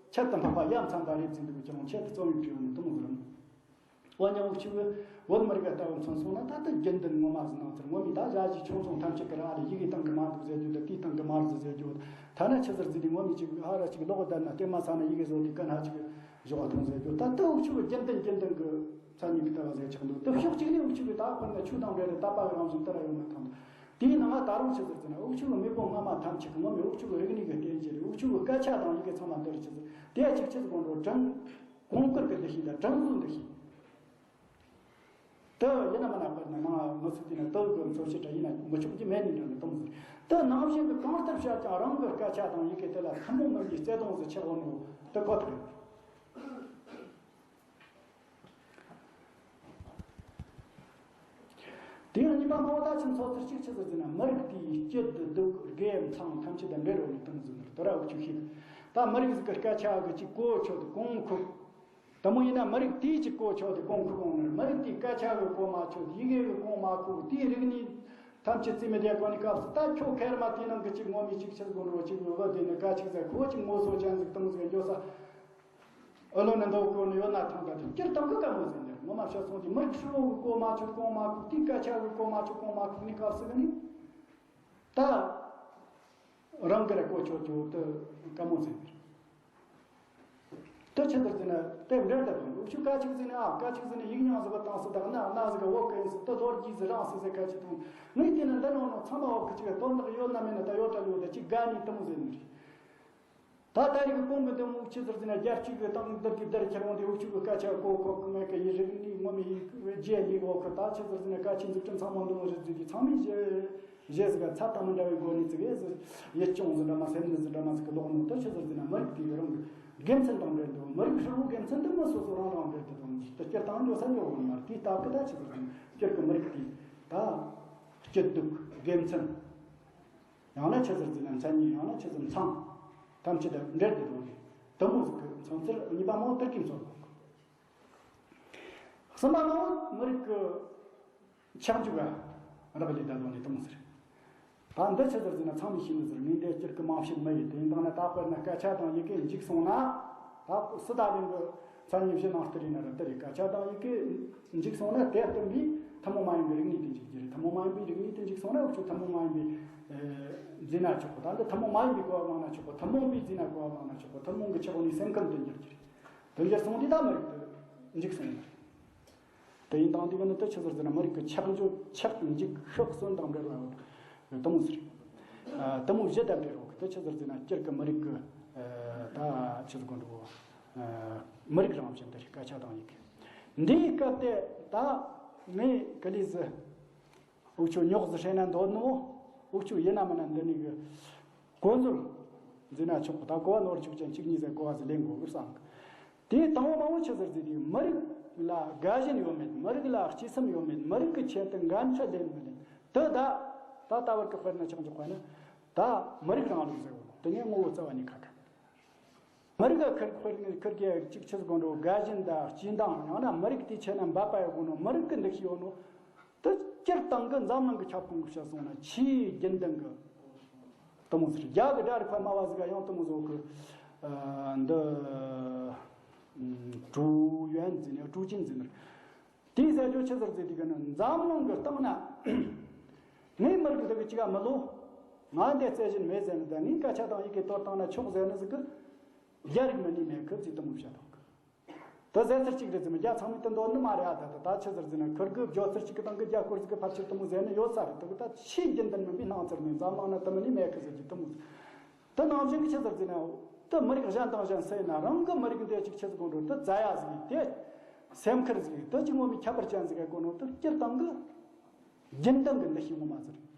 ཆེད་དུ་འཕགས་པ་ཡ་མཚན་པ་རེད་ཟིན་འདུག་ཀྱང་ཆེད་དུ་རྩོམ་ཡིག་བྲིས་ཡོད་ནོ་དུ་མོ་ཟེར་མོ། འོ་ཉང་འུ་ཆུ་བོད་མི་རིགས་ཀྱི་ལྟ་བ་མཚོན་སོང་ན་ད་ལྟ་རྒྱུན་ལྡན་ངོ་མ་ཟིན་ནང་ཚར་ངོ་མི་ད་བཞག་གཞི་ཆུང་ཆུང་ཐམས་ཅད་ཀྱི་ར་ལ་ཡི་གེ་བཏང་གི་མ་འདུག་ཟེར་རྒྱུ་ད་དེའི་བཏང་གི་མ་རེད་ཟེར་རྒྱུ་ད་ཐ་ན་ཆི་ཟེར་ཟིན་དེ་ངོ་མི་ཅིག་ཧ་ར་ཅིག་ལོག་བསྡད་ན་དེ་མ་ཚང་ན་ཡི་གེ་བཟོ་དེ་ཀ་ན་ཅིག་བཞག་ཐོང་ཟེར་རྒྱུ་ད་ལྟ་འུ་ཆུ་བོད་རྒྱུན་ལྡན་རྒྱུན་ལྡན་གི་མཚན་ཉིད་ཀྱི་ལྟ་བ་ཟེར་ཆགས་འདུག་ལྟ་ཕྱོགས་གཅིག་ནས་འུ་ཆུ་གི་ད་དཔེར་ན་ཆུ་དང་འབྲེལ་ཏེ་དད་པ་གི་རང་བཞིན་དེ་ར་ཡོད་མ་ཐང་། དེའི་ནང་ད་རུང་ཆི་ཟེར་ཟེར་ན་འུ་ཆུ་གི་མེས་པོ་སྔ་མ་ཐམས་ཅད་ཀྱི་ངོ་མས་འུ་ཆུ་གི་རིག་གནས་ཀྱི་རྟེན་གཞི་རེད། འུ་ཆུ་གི་སྐད་ཆ་དང་ཡི་གེ་ཚང་མ་འདི་རུ་ཆི་ཟེར་དེ་ཡ་གཅིག་ཆི་ཟེར་དགོངས་འགྲོ་དྲན་གོང་བཀུར་གྱི་འདུ་ཤེས་དང་དྲན་གསོའི་འདུ་ཤེས། དེ་ཡིན་ན་མིན་ན་དཔེར་ན་ནང་མི་ཚུགས་དེ་ན་དེ་གི་འཚོ་བྱེད་འདྲ་ཡིན་ན་མི་ཆོག་རྒྱུ་མེད་ནི་འདྲ་ནི་དང་ཟེར། དེ་ནང་བཞིན་གྱི་གང་ལྟར་བྱ་ཀྱང་རང་གི་སྐད་ཆ་དང་ཡི་གེ་དེ་ལ་ཐུན་མོང་མིན་པའི་བརྩེ་དུང་ཟེར་ཆེ་བོ་ནོ་དེ་ཁོ་ཐག་རེད། དེ་ཡང་གཉིས་པ་མ་བ་ད་ཕྱིན་ཚོགས་ཚུལ་གཅིག་ཆི་ཟེར་ཟེར་ན་མི་རིགས་དེའི་སྐྱིད་སྡུག་དགེ་མཚང་ཐམས་ཅད་དང་འབྲེལ་བ་ནི་དང་ཟེར་ནོ་དོ་ར་འུ་ཆུ་ཤེས། ད་མི་རིགས་ཟིག་གི་སྐད་ཆ་གི་གཅིག་གོ་ཆོད་དེ་གོང་ཁུག་དེ་མོ་ཡིན་ན་མི་རིགས་དེའི་གཅིག་གོ་ཆོད་དེ་གོང་ཁུག་འོང་ནི་མི་རིགས་དེའི་སྐད་ཆ་གི་གོ་མ་ཆོད་ཡི་གེ་གི་གོང་མ་ཁུག་དེའི་རིག་གནས་ཐམས་ཅད་རྩིས་མེད་དེ་གོ་ནི་སྐབས་སུ་ད་ཁྱོད་ཁེར་མ་དེའི་ནང་གི་གཅིག་ངོ་མའི་གཅིག་ཆི་ཟེར་དགོངས་འགྲོ་གཅིག་ཡོད་བ་དེ་ནི་སྐད་ཅིག་ཟེར་ཁོ་གཅིག་ངོ་སོ་ཅན་ཟིག་དང་ཟིག་འགྱོ་ས། ཨ་ལོ་ནི་མདོ་བཀོད་ནི་ཡོད་ན་ཐང་ད་དེ་སྤྱིར་བཏང་གི་དཀའ་མོ་ཟེར་ནི་ ངོ་མ་བཤད་སོང་དུས་མི་རིགས་ཧྲིལ་བོ་གི་གོ་མ་ཆོད་གོང་མ་ཁུག་དེའི་སྐད་ཆ་གི་གོ་མ་ཆོད་གོང་མ་ཁུག་ནི་སྐབས་སུ་གི་ནི། ད་རང་གི་ར་གོ་ཆོད་ཆོད་དུ་དཀའ་མོ་ཟེར་ནི་རེད། དེ་ཆི་ཟེར་ཟེར་ན་དེ་འབྲེལ་ལྟ་དང་འུ་ཆུ་སྐད་ཅིག་ཟེར་ན་ཨ་སྐད་ཅིག་ཟེར་ན་ཡིག་རྙིང་ཟེར་བ་དང་སུ་དག་ན་ན་ཟེར་ག་འོ་གན་སུ་དེ་ལོ་རྒྱུས་ཟེར་རང་སུ་ཟེར་སྐད་ཅིག་དང་ངས་དེ་ན་འདི་ནང་ནང་ཚང་མ་འོ་གི་ཅིག་དོན་དག་ཡོད་ན་མེད་ན་ད་ཡོད་དྲ་ཡོད་ད་ཅིག་དགའ་ནི་དེ་མོ་ཟེར་ནི་རེད། ད་ད་རིག་གོང་གི་འདི་མོ་ཆི་ཟེར་ཟེར་ན་རྒྱལ་སྤྱི་གི་སྟེང་འདིར་གི་འདིར་ཁྱེར་འོང་དེ་འུ་ཆུ་གི་སྐད་ཆ་གོ་གོ་གི་མེད་གི་ཡི་རིག་ནི་ངོ་མི་ཡི་རྗེས་ལི་འོ་གི་ད་ཆི་ཟེར་ཟེར་ན་སྐད་ཆ་འཛུགས་སྐྲུན་ཚང་མ་འདི་མོ་རེད་ཟེར་གི་ཚང་མས་བཞེས་བཞེས་ཟེར་ག་ཚ་དང་མི་འདྲ་བའི་སྒོ་ནས་ཙི་གེ་ཟེར་ཡིད་སྐྱོང་ཟེར་འདྲ་མ་སེམས་ནི་ཟེར་འདྲ་མ་ཟེར་གི་ལོག་ནོ་ད་ཆི་ཟེར་ཟེར་ན་མི་རིགས་དེ་གི་རང་གི་དགེ་མཚན་དང་འབྲེལ་འདུག་མི་རིགས་ཧྲིལ་བོ་དགེ་མཚན་དེ་མི་སོ་སོ་རང་རང་འབྲེལ་དུ་དང་དེ་སྤྱིར་བཏང་འགྲོ་ས་འགྲོ་བ་མ་རེད། དེའི་སྟབས་ཀྱི་ད་ཆི་ཟེར་ཟེར་ན་སྤྱིར་གི་མི་རིགས་དེ་ད་སྐྱིད་སྡུག་དགེ་མཚན། ཡང་ན་ཆི་ཟེར་ཟེར་ན་མཚན་ཉིད། ཡང་ན་ཆི་ཟེར་མཚང་། ཐམས་ཅད་དང་འབྲེལ་ཏེ་འགྲོ་ནས་དེ་མོ་ཟིག་གི་མཚོན་ཚུལ་གཉིས་པ་མོ་དེར་གྱིས་མཚོན། གསུམ་པ་མོ་མི་རིགས་ཀྱི་ཆགས་འཇུག་ག་རག་ལས་ད་ལོ་ནས་དེ་མོ་ཟེར། ད་འདི་ཆི་ཟེར་ཟེར་ན་ཚང་མས་ཤེས་ནི་ཟེར་ངས་འདི་སྤྱིར་གི་མང་བཤད་མི་ཡིན། དེ་ཡིན་དང་ན་ད་དཔེར་ན་སྐད་ཆ་དང་ཡི་གེ་འཇིག་སོང་ན་ད་སི་ཏཱ་ལིན་གི་མཚན་ཉིད་བཞི་ནང་ལྟར་ཡིན་ན་ར་དེ་རེད། སྐད་ཆ་དང་ཡི་གེ་འཇིག་སོང་ན་དེ་སྟོན་པའི་ཐུན་མོང་མ་ཡིན་པའི་རིག་གནས་དེ་འཇིག་རྒྱུ་རེད། ཐུན་མོང་མ་ཡིན་པའི་རིག་གནས་དེ་འཇིག་སོང་ན་འུ་ཆོ་ཐུན་མོང་མ་ཡིན་པའི་འཛིན་ན་ཆོག་གོ་ད་འདི་ཐུན་མོང་མ་ཡིན་པའི་གོ་བ་བླངས་ན་ཆོག་གོ་ཐུན་མོང་པའི་འཛིན་ན་གོ་བ་བླངས་ན་ཆོག་གོ་ཐུན་མོང་གི་ཆགས་ནས་སེམས་ཁམས་དེ་འགྱུར་རྒྱུ་རེད། དེ་འགྱུར་སོང་དུས་ད་མི་རིགས་དེ་འཇིག་སོང་ནི་རེད། དེ་ཡིན་དང་དེ་ག་ནི་དེ་ཆི་ཟེར་ཟེར་ན་མི་རིགས་ཀྱི་ཆགས་འཇོག་ཆགས་འཇིག་ཤོག་གསོན་དང་འབྲེལ་བ་དེ་མོ་ཟེར། དེ་མོ་བཞི་དང་འབྲེལ་བ་དེ་ཆི་ཟེར་ཟེར་ན་སྤྱིར་གི་མི་རིགས་ཀྱི་ད་ཆི་ཟེར་དགོས་འགྲོ་མི་རིགས་རང་བཞིན་དེ་རེད། སྐད་ཆ་དང་ཡི་གེ་འདིའི་སྐབས་དེ་ད་ངས་ག་ལི་ཟི་འུ་ཆོ་རྙོག་ཟི་ཧྲེ་ན་འདོད་ནོ། འུ་ཆོ་ཡིན་ན་མིན་ན་འདི་ནི་གི་གོ་འཛོལ་འཛིན་ན་ཆོག་གོ་ད་གོ་བ་ནོར་ཆུག་ཅན་གཅིག་གཉིས་ཟེར་གོ་བ་ཟི་ལེན་དགོས་གི་བསམ་གི་དེའི་དང་པོ་མང་པོ་ཆི་ཟེར་ཟེར་དུས་མི་རིགས་ལ་དགའ་ཞེན་ཡོད་མེད། མི་རིགས་ལ་གཅེས་སེམས་ཡོད་མེད། མི་རིགས་ཀྱི་ཆེད་དུ་འགན་འཁྲི་ལེན་མི་ལེན། དེ་ད་ད་ལྟ་བར་གི་དཔེར་ན་ཆགས་འཇོག་པ་ན་ད་མི་རིགས་རིང་ལུགས་ཟེར་བ་དེ་ངས་ངོ་བོ་རྩ་བ་ནས་ཁ་ཁ། མི་རིགས་ཁིར་ཁིར་ཁིར་གེ་གཅིག་ཆི་ཟེར་དགོས་འགྲོ་དགའ་ཞེན་དང་གཅེས་འདང་ཡང་ན་མི་རིགས་དེའི་ཆེད་ན་འབད་པ་ཡོད་དགོས་ནོ། མི་རིགས་ཀྱི་འདུ་ཤེས་ཡོད་ནོ། དེ་སྤྱིར་བཏང་གི་འཛམ་གླིང་གི་ཁྱབ་ཁོངས་ཀྱི་བཤད་སོང་ན་ཆེས་རྒྱུན་ལྡན་གི་དེ་མོ་ཟེར། རྒྱ་གི་སྒྲ་རིག་པ་སྨྲ་བ་ཟིག་ག་ཡང་དེ་མོ་ཟོ་གི་འདི་ཀྲུའུ་ཡོན་ཟེར་ནས་ཀྲུའུ་ཅིན་ཟེར་ནི་རེད། དེའི་ཟེར་རྒྱུ་ཆི་ཟེར་ཟེར་དུས་གི་ནི་འཛམ་གླིང་གི་སྟེང་ན་ངའི་མི་རིགས་འདི་གི་ཅི་ག་མི་ལོ། ང་འདི་རྩེད་བཞིན་མེད་ཟེར་ནི་དང་ངའི་སྐད་ཆ་དང་ཡི་གེ་གཏོར་བཏང་ན་ཆོག་ཟེར་ནི་ཟིག་གི་རྒྱ་རིགས་མི་ནི་མེད་གི་ཟིག་དེ་མོ་བཤད་དང་གི་དེ་ཟེར་ཚུལ་གཅིག་རེད་ཟེར་མི་རྒྱ་ཚང་མས་དེ་འདོད་ནི་མ་རེད་ཨ། ད་ད་ད་ཆི་ཟེར་ཟེར་ན་ཁུར་གི་བརྗོད་ཚུལ་གཅིག་གི་སྟེང་གི་རྒྱ་སྐོར་ཟིག་གི་ཕལ་ཆེར་དེ་མོ་ཟེར་ནི་ཡོད་ས་རེད། དེ་གི་ད་ཆེས་རྒྱུན་ལྡན་མིན་པའི་སྣང་ཚུལ་ནི་འཛམ་གླིང་ན་དེ་མོ་ནི་མེད་གི་ཟེར་གི་དེ་མོ་ཟེར། དེ་ནང་བཞིན་གི་ཆི་ཟེར་ཟེར་ན་དེ་མི་རིགས་གཞན་དང་གཞན་སུ་ཡིན་ན་རང་གི་མི་རིགས་འདི་གཅིག་ཆི་ཟེར་དགོས་འགྲོ་དེ་རྩ་ཡ་ཟིག་དེ་སེམས་ཁུར་ཟིག་དེ་གཅིག་ངོ་མའི་ཁྱད་པར་ཅན་ཟིག་གི་དགོས་ནོ་དེ་སྤྱིར་བཏང་གི་རྒྱུན་ལྡན་གི་འདུ་ཤེས་ངོ་མ་ཟིག་རེད།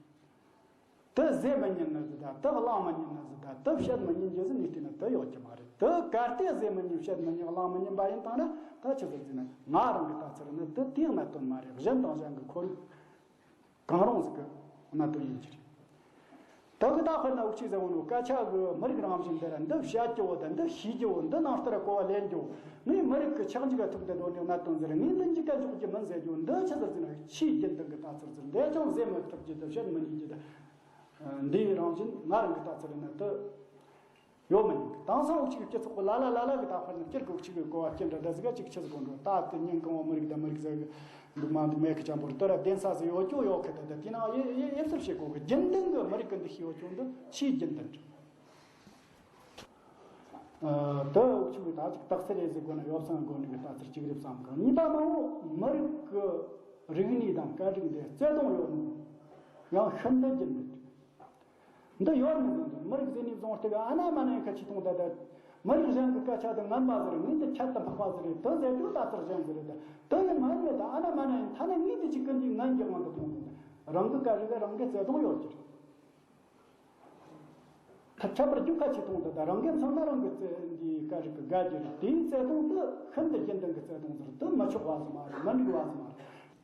དེ་ཟེར་མི་ཉན་ནི་ཟིག་དང་དེ་བླང་མི་ཉན་ནི་ཟིག་དང་དེ་བཤད་མི་ཉན་རྒྱུ་ཟིག་ངས་བལྟས་ན་དེ་ཡོད་ཀྱི་མ་རེད། དེ་གལ་ཏེ་ཟེར་མི་ཉན་བཤད་མི་ཉན་བླང་མི་ཉན་པ་ཡིན་དང་ན་ད་ཆི་ཟིག་ཟེར་ན་ང་རང་གི་ལྟ་ཚུལ་ནི་དེ་དེའི་གནད་དོན་མ་རེད། གཞན་དང་གཞན་གྱི་ཁོར་ཡུག་གང་རུང་ཟིག་གི་གནད་དོན་ཡིན་གྱི་རེད། དེ་གི་ད་དཔེར་ན་འུ་ཅག་ཟེར་བ་ནོ་སྐད་ཆ་གི་མི་རིགས་རང་བཞིན་འདི་ར་འདི་བཤད་རྒྱུ་བོ་དང་འདི་ཤེས་རྒྱུ་བོ་འདི་ནང་ལྟར་གོ་བ་ལེན་རྒྱུ་བོ་ངས་མི་རིགས་ཀྱི་ཆགས་འཇིག་ག་ཐུག་འདི་འགྲོ་ནས་གནད་དོན་ཟེར་ངས་འདི་འཇིག་ག་འཇོག་རྒྱུ་མིན་ཟེར་རྒྱུ་འདི་ཆི་ཟེར་ཟེར་ན་ཆེས་རྒྱུན་ལྡན་གྱི་ལྟ་ཚུལ་ཟེར་འདི་ཅང་ཟེར་མི་ཐུབ་རྒྱུ་དང་བཤད་མི་ཉན་རྒྱུ་དང་འདིའི་རང་བཞིན་ང་རང་གི་ལྟ་ཚུལ་ནི་དེ་ཡོད་མི་ཉན་གི། དེང་སང་འུ་ཅག་གི་སྤྱི་ཚོགས་ལ་ལ་ལ་ལ་གི་ད་དཔེར་ན་སྤྱིར་གི་འུ་ཅག་གི་གོ་བ་སྐྱེ་འདྲ་འདྲ་ཟིག་ག་ཅིག་ཆི་ཟིག་གོ་འགྲོ་ད་དེ་ཉིན་གང་བ་མི་རིགས་དང་མི་རིགས་ཟེར་གི་འདུག་མ་འདུག་མེད་གི་ཅང་པོ་རེད། དེ་ར་གདན་ས་ཟིག་ཡོད་ཀྱོ་ཡོད་གི་ད་ད་དེ་ནང་ཡེ་ཡེ་ཡེ་སུར་བྱེད་གོ་གི་རྒྱུན་ལྡན་གི་མི་རིགས་གི་འདུ་ཤེས་ཡོད་ཀྱོ་འདི་ཆེས་རྒྱུན་ལྡན་རེད། ཨ། དེ་འུ་ཅག་གི་ད་ཅིག་རྟགས་གསལ་རེད་ཟེར་དགོས་ན་ཡོ་བསྲང་དགོས་ནི་གི་ལྟ་ཚུལ་གཅིག་རེད་བསམ་གི། གཉིས་པ་མང་བོ་མི་རིགས་ཀྱི་རིག་གནས་དང་སྐད་རིགས་འདི་བརྩེ་དུང་ཡོད་ནོ་ཡང་ཤིན་ཏུ་རྒྱུན་མེད། འདི་ཡོད་ནི་མི་འདུག་མི་རིགས་ཟེར་ནས་བཟུང་སྟེ་གི་ཨ་ན་མ་ན་ཡིན་ཁ་ཆེ་མཐོང་ད་ད། མི་རིགས་གཞན་གྱི་སྐད་ཆ་དེ་ངན་པ་ཟེར་ངས་འདི་ཁྱད་དུ་འཕགས་པ་ཟེར་དེ་ཟེར་རྒྱུ་ལྟ་ཚུལ་གཞན་ཟེར་དེ་དེ་ཡང་ངན་མེད་ད་ཨ་ན་མ་ན་ཡིན་ཐ་ན་ངས་འདི་གཅིག་གི་འདི་ངན་གྱི་དབང་དུ་མཐོང་ནི་རང་གི་སྐད་རིགས་རང་གི་བརྩེ་དུང་ཡོད་ཀྱི་རེད། ད་ཁྱད་པར་རྒྱུ་ཁ་ཆེ་མཐོང་དུ་ད་རང་གིས་མཚོན་ན་རང་གི་བརྩེ་འདིའི་སྐད་རིགས་ཀྱི་དགའ་རྒྱུ་རེད། དེའི་བརྩེ་དུང་དུ་ཤིན་ཏུ་རྒྱུན་ལྡན་གྱི་བརྩེ་དུང་ཟེར་དུ་མི་ཆོག་པ་ཟེར་མ་རེད། མི་འགྲིག་པ་ཟེར་མ་རེད།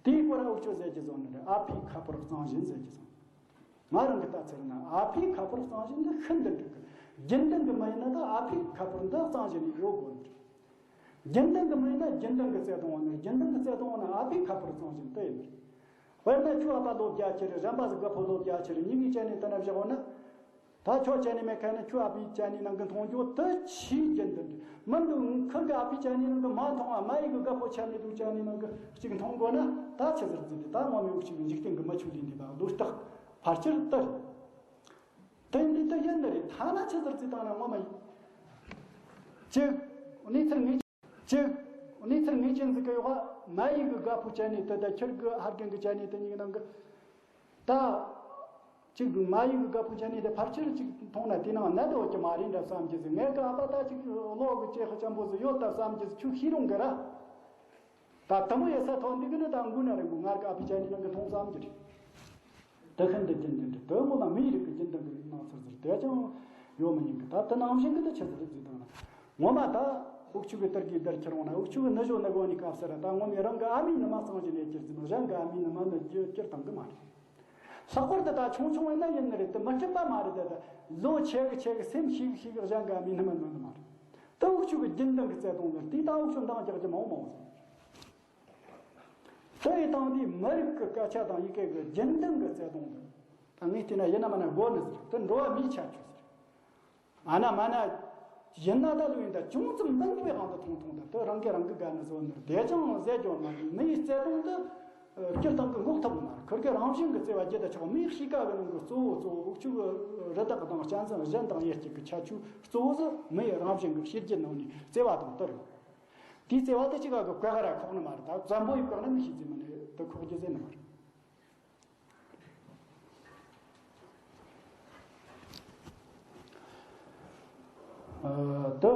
དེའི་སྐོར་འུ་ཅོ་ཟེར་གྱི་བཟོ་ནི་རེད། ཨ་ཕའི་ཁ་ཕོར་གཙང་བཞིན་ཟེར་གྱི་བཟོ། ང་རང་གི་ལྟ་ཚུལ་ན་ཨ་ཕའི་ཁ་ཕོར་གཙང་བཞིན་དུ་ཤིན་ཏུ་འགྲིག་གི། རྒྱུན་ལྡན་གྱི་མི་ཡིན་ན་ད་ཨ་ཕའི་ཁ་ཕོར་འདི་གཙང་བཞིན་ཡོད་དགོས་ནི་རེད། རྒྱུན་ལྡན་གྱི་མི་ཡིན་ན་རྒྱུན་ལྡན་གྱི་བརྩེ་དུང་ཡོད་ནི་རེད། རྒྱུན་ལྡན་གྱི་བརྩེ་དུང་ཡོད་ན་ཨ་ཕའི་ཁ་ཕོར་གཙང་བཞིན་དུ་ཡིན་ནི་རེད། དཔེར་ན་ཁྱོད་ཨ་ཕ་ལོ་བརྒྱ་ཁྱེར་རེད། གཞན་པ་ཟིག་གི་ཕོ་ལོ་བརྒྱ་ཁྱེར་རེད། གཉིས་ཀྱི་བྱས་ནས་དེ་འདྲ་བཞག་པ་ན། ད་ཁྱོད་ཅན་ནི་མེད་མཁན་ནི་ཁྱོད་ཨ་ཕའི་ཅན་ནི་ནང་གི་མཐོང་རྒྱུ་དེ་ཆེས་རྒྱུན་ལྡན་རེད། མི་འདུག་ཁུར་གི་ཨ་ཕའི་ཅན་ནི་ནང་གི་མ་མཐོང་བ་མ་ཡིག་གི་རྒད་པོ་ཅན་ནི་འདུག་ཅན་ནི་ནང་གི་གཅིག་མཐོང་དགོས་ན་ད་ཆི་ཟེར་རྩིས་ཏེ། ད་ངོ་མའི་འུ་ཅག་གི་འཇིག་རྟེན་གི་མི་ཆོས་ལས་འདས་པ་ལུགས་ལྟག་ཕལ་ཆེར་ལྟར། དེ་འདི་ལྟ་ཡིན་ནི་རེད། ཐ་ན་ཆི་ཟེར་རྩིས་བཏང་ན་ངོ་མ་ཡིན། གཅིག་གནས་ཚུལ་ངེས་གཅིག་གནས་ཚུལ་ངེས་ཅན་ཟིག་གི་ཡོད་པ། མ་ཡིག་གི་རྒད་པོ་ཅན་ནི་དེ་དང་ཁྱོད་གི་ཧར་རྒན་གི་ཅན་ནི་དེ་གཉིས་ཀྱི་ནང་གི་ད། གཅིག་མ་ཡིག་གི་རྒད་པོ་ཅན་ནི་དེ་ཕལ་ཆེར་གཅིག་མཐོང་ན་དེ་ནང་གནད་དོན་གྱི་མ་རེད་འདྲ་བསམ་གྱི་ཟིག་ངས་གི་ཨ་ཕ་ད་གཅིག་བློ་གི་ཅེ་ཧ་ཅན་པོ་ཟིག་ཡོད་ད་བསམ་གྱི་ཟིག་ཁྱོད་ཤེས་རུང་གི་ར། ད་དེ་མོ་ཡེ་ས་ཐོན་འདི་གི་ནི་ད་འགུ་ན་རིང་པོ་ངར་གི་ཨ་ཕའི་ཅན་ནི་ནང་གི་མཐོང་བསམ་གྱི་རེད། དེ་ཁན་དེ་རྒྱུན་ལྡན་རེད། དེ་ངོ་མ་མིའི་རིགས་ཀྱི་རྒྱུན་ལྡན་གྱི་སྣང་ཚུལ་ཟེར་དེ་ཅང་ཡོད་མི་ཉན་གི། ད་དེ་ནང་བཞིན་གི་དེ་ཆི་ཟེར་རེད་ཟེར་དང་ན། ངོ་མ་ད་འུ་ཆུ་གི་དེར་གི་དེར་ཁྱེར་འོང་ན་འུ་ཆུ་གི་ནི་ཞོ་ནི་གོ་ནི་སྐབས་སུ་ར་ད་ངོ་མའི་རང་གི་ཨ་མའི་ནུ་མ་གཙང་ཞིག་ནས་ཁྱེར་ཟིན་ན་གཞན་གི་ཨ་མའི་ནུ་མ་ནི་ཁྱེར་བཏང་གི་མ་རེད། ལྷག་པར་དུ་ད་ཆུང་ཆུང་བས་ན་ཡིན་ནི་རེད། དེ་མི་སྐྲུན་པ་མ་རེད། དེ་ད་ལོ་ཆེ་གི་ཆེ་གི་སེམས་ཤེས་གི་ཤེས་གི་གཞན་གི་ཨ་མའི་ནུ་མ་ནོར་ནི་མ་རེད། དེ་འུ་ཆུ་གི་རྒྱུན་ལྡན་གི་བརྩེ་དུང་ཟེར་དེ་ད་འུ་ཆུ་འདང་རྒྱག་རྒྱུ་མང་མང་ཟེར། དེ་ཡི་སྟེང་དེ་མི་རིགས་ཀྱི་སྐད་ཆ་དང་ཡི་གེ་གི་རྒྱུན་ལྡན་གྱི་བརྩེ་དུང་དེ། ད་ངས་བལྟས་ན་ཡིན་ན་མིན་ན་དགོས་ནི་ཟེར། དེ་འགྲོ་བ་མིའི་ཁྱད་ཆོས་ཟེར། ཨ་ན་མ་ན་ཡིན་ན་ད་ལོས་ཡིན་ད་ཅུང་ཙམ་མི་འདུག་པའི་དབང་དུ་ཐུང་ཐུང་དང་དེ་རང་གིས་རང་གི་དགའ་ནི་བཟོ་ནི་བདེ་ཅང་ཟེར་རྒྱུ་མ་རེད། མིའི་བརྩེ་དུང་དེ་སྤྱིར་བཏང་གི་འགོག་ཐབས་མ་རེད། ཁུར་གི་རང་བཞིན་གྱི་བརྩེ་བ་བརྗེད་ད་ཆོག་མིའི་གཤིས་ཀ་གི་ནང་གི་གཙོ་བོ་གཙོ་བོ་འུ་ཆུ་གི་རི་དྭགས་དང་གཅན་གཟན་གཞན་དང་དབྱེ་གཅིག་གི་ཁྱད་ཆོས་གཙོ་བོ་ཟིག་མིའི་རང་བཞིན་གྱི་ཤེས་རྒྱུད་ནང་ནས་བརྩེ་བ་དང་དེ་རེད། དེའི་བརྩེ་བ་དེ་གཅིག་ག་གི་བཀག་ར་ཁོག་ནི་མ་རེད། ད་བཙན་པོ་ཡིས་བཀག་ན་མི་ཤེས་ཟིན་མི་ནི་དེ་ཁོག་རྒྱུ་ཟེར་ནི་མ་རེད། ཨ་དེ་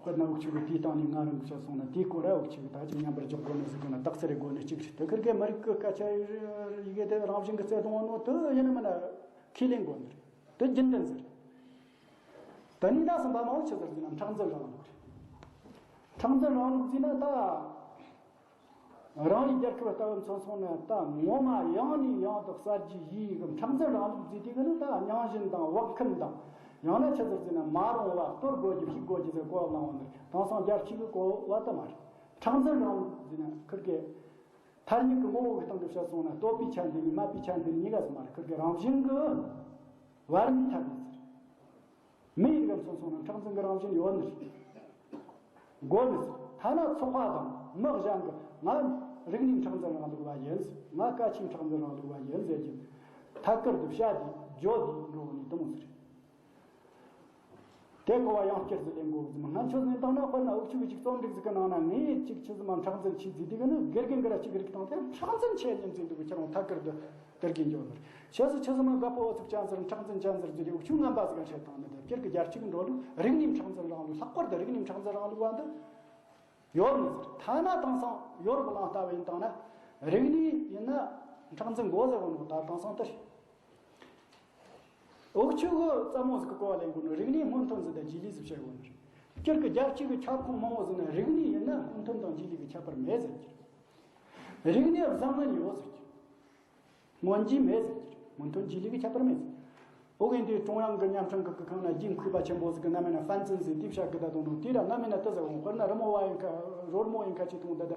དཔེར་ན་འུ་ཆུ་གི་དེའི་སྟེང་ནས་ང་རང་གི་བཤད་སོང་ན་དེའི་སྐོར་ར་འུ་ཆུ་གི་ད་ཅིག་མཉམ་པར་འཇོག་དགོས་ནི་ཟེར་དགོས་ན་དག་ཚར་རེ་དགོས་ནི་གཅིག་རེད། དེ་ཁུར་གི་མི་རིགས་ཀྱི་སྐད་ཆ་ཡི་གེ་དེ་རང་བཞིན་གྱི་བརྩེ་དུང་ནོ་དེ་ཡིན་ནི་མིན་ན་ཁས་ལེན་དགོས་ནི་རེད། དེ་རྒྱུན་ལྡན་ཟེར། ད་ནི་ད་གསུམ་པ་མ་འོ་ཆི་ཟེར་ཟེར་ན་མཁྲེགས་འཛིན་རིང་ལུགས་རེད། མཁྲེགས་འཛིན་རིང་ལུགས་ཟེར་ན་ད། རང་རེའི་རྒྱལ་ཁབ་ལྟ་བུ་མཚོན་སོང་ན་ད་ངོ་མ་ཡང་ནས་ཡང་དུ་གསར་བརྗེ་ཡིས་གི་མཁྲེགས་འཛིན་རིང་ལུགས་ཟེར་དུས་གི་ནི་ད་རྙིང་བཞིན་དང་བག་འཁུམས་དང་ཡང་ན་ཆི་ཟེར་ཟེར་ན་མ་རུང་བ་གཏོར་དགོས་རྒྱུ་ཕྱིས་དགོས་རྒྱུ་ཟེར་གོ་བ་བླངས་བ་ནི་དེང་སང་རྒྱལ་སྤྱི་གི་གོ་བ་དུ་མ་རེད། མཁྲེགས་འཛིན་རིང་ལུགས་ཟེར་ན་ཁུར་གི་ཐ་སྙད་ཀྱི་ངོ་བོ་གི་སྟེང་དུ་བཤད་སོང་ན་བསྟོད་པའི་ཆ་འཛིན་ནི་སྨད་པའི་ཆ་འཛིན་ནི་གཉིས་ཀ་ཟེར་མ་རེད། ཁུར་གི་རང་བཞིན་གི་བར་མའི་ཐ་སྙད་ཟེར། མི་ཡི་གམ་སོང་སོང་ན་མཁྲེགས་འཛིན་གྱི་རང་བཞིན་ཡོད་ནི་རེད། དགོས་ནི་ཟེར། ཐ་ན་ཚོགས་པ་དང་མི་གཞན་གྱི་ང་རིག་གནས་མཁྲེགས་འཛིན་རིང་ལུགས་པ་ཡིན་ཟེར། ང་སྐད་ཆའི་མཁྲེགས་འཛིན་རིང་ལུགས་པ་ཡིན་ཟེར་གྱི་ཐད་ཀར་དུ་བཤད་དེ་བརྗོད་དེ་འགྲོ་བ་ནི་དེ་མོ་ཟེར། དེ་གོ་བ་ཡང་བསྐྱར་ཟིག་ལེན་དགོས་ཟེར། ང་ཚོ་ནི་དང་ན་དཔེར་ན་འུ་ཆུ་གི་ཅིག་རྩོམ་སྒྲིག་ཟིག་གི་ནང་ན་ངས་ཅིག་ཆི་ཟིག་མ་མཁྲེགས་འཛིན་ཆི་ཟིག་དེ་གི་ནི་དགེ་རྒན་གི་ར་ཅིག་རིག་དང་དེ་མཁྲེགས་འཛིན་ཆེ་ཉིན་ཟིག་འདུག་གི་ཁྱེད་རང་ཐད་ཀར་དུ། དེར་གྱིས་འཇོག་ནོར། ཆེ་སུ་ཆེ་སུ་མ་དགའ་པོ་འོ་ཚུགས་ཅན་ཟེར་མཁྲེགས་འཛིན་ཅན་ཟེར་རྒྱུ་དེ་འུ་ཆུ་ངན་པ་ཟིག་ག་འཕྲད་བཏང་ནི་དེ་སྤྱིར་གྱི་རྒྱལ་སྤྱི་གི་འགྲོ་ལུགས་རིག་གནས་མཁྲེགས་འཛིན་རིང་ལུགས། ལྷག་པར་དུ་རིག་གནས་མཁྲེགས་འཛིན་རིང་ལུགས་པ་འདི་ཡོད་ནི་ཟེར། ཐ་ན་དེང་སང་ཡོ་རོབ་གླིང་ལྟ་བུ་ཡིན་བཏང་ན་རིག་གནས་ཡིན་ན་མཁྲེགས་འཛིན་དགོས་ཟེར་བ་ནོ་ད་དེང་སང་དེར། འུ་ཆུ་གི་རྩ་མོ་ཟིག་གི་གོ་བ་ལེན་དགོས་ནོ་རིག་གནས་སྔོན་ཐོན་ཟིག་དང་རྗེས་ལུས་ཟིག་བཤད་དགོས་ནི་རེད། སྤྱིར་གྱི་རྒྱལ་སྤྱི་གི་ཁྱབ་ཁོངས་མང་བོ་ཟིག་ན་རིག་གནས་ཡིན་ན་སྔོན་ཐོན་དང་རྗེས་ལུས་ཀྱི་ཁྱད་པར་མེད་ཟེར་གྱི་རེད། རིག་གནས་བཟང་ངན་ཡོད་ཟེར་གྱི་རེད། སྔོན་རྗེས་མེད་ཟེར་གྱི་རེད། སྔོན་ཐོན་རྗེས་ལུས་ཀྱི་ཁྱད་པར་མེད་ཟེར། ཨོ་གིན་དེ་ཀྲུང་དབྱང་གི་བརྙན་འཕྲིན་གི་གི་ཁང་ན་རྗེས་མཁས་པ་ཆེན་པོ་ཟིག་གི་རྣམ་སྨིན་ན་ཧྥན་ཙིན་ཟེར་དེ་བཤད་གི་ད་དུང་ནོ་དེ་ར་རྣམ་སྨིན་ན་དེ་ཟེར་འོང་དཔེར་ན་རི་མོ་བ་ཡིན་ཁ་རོལ་མོ་ཡིན་ཁ་ཅིག་མཐོང་ད་ད་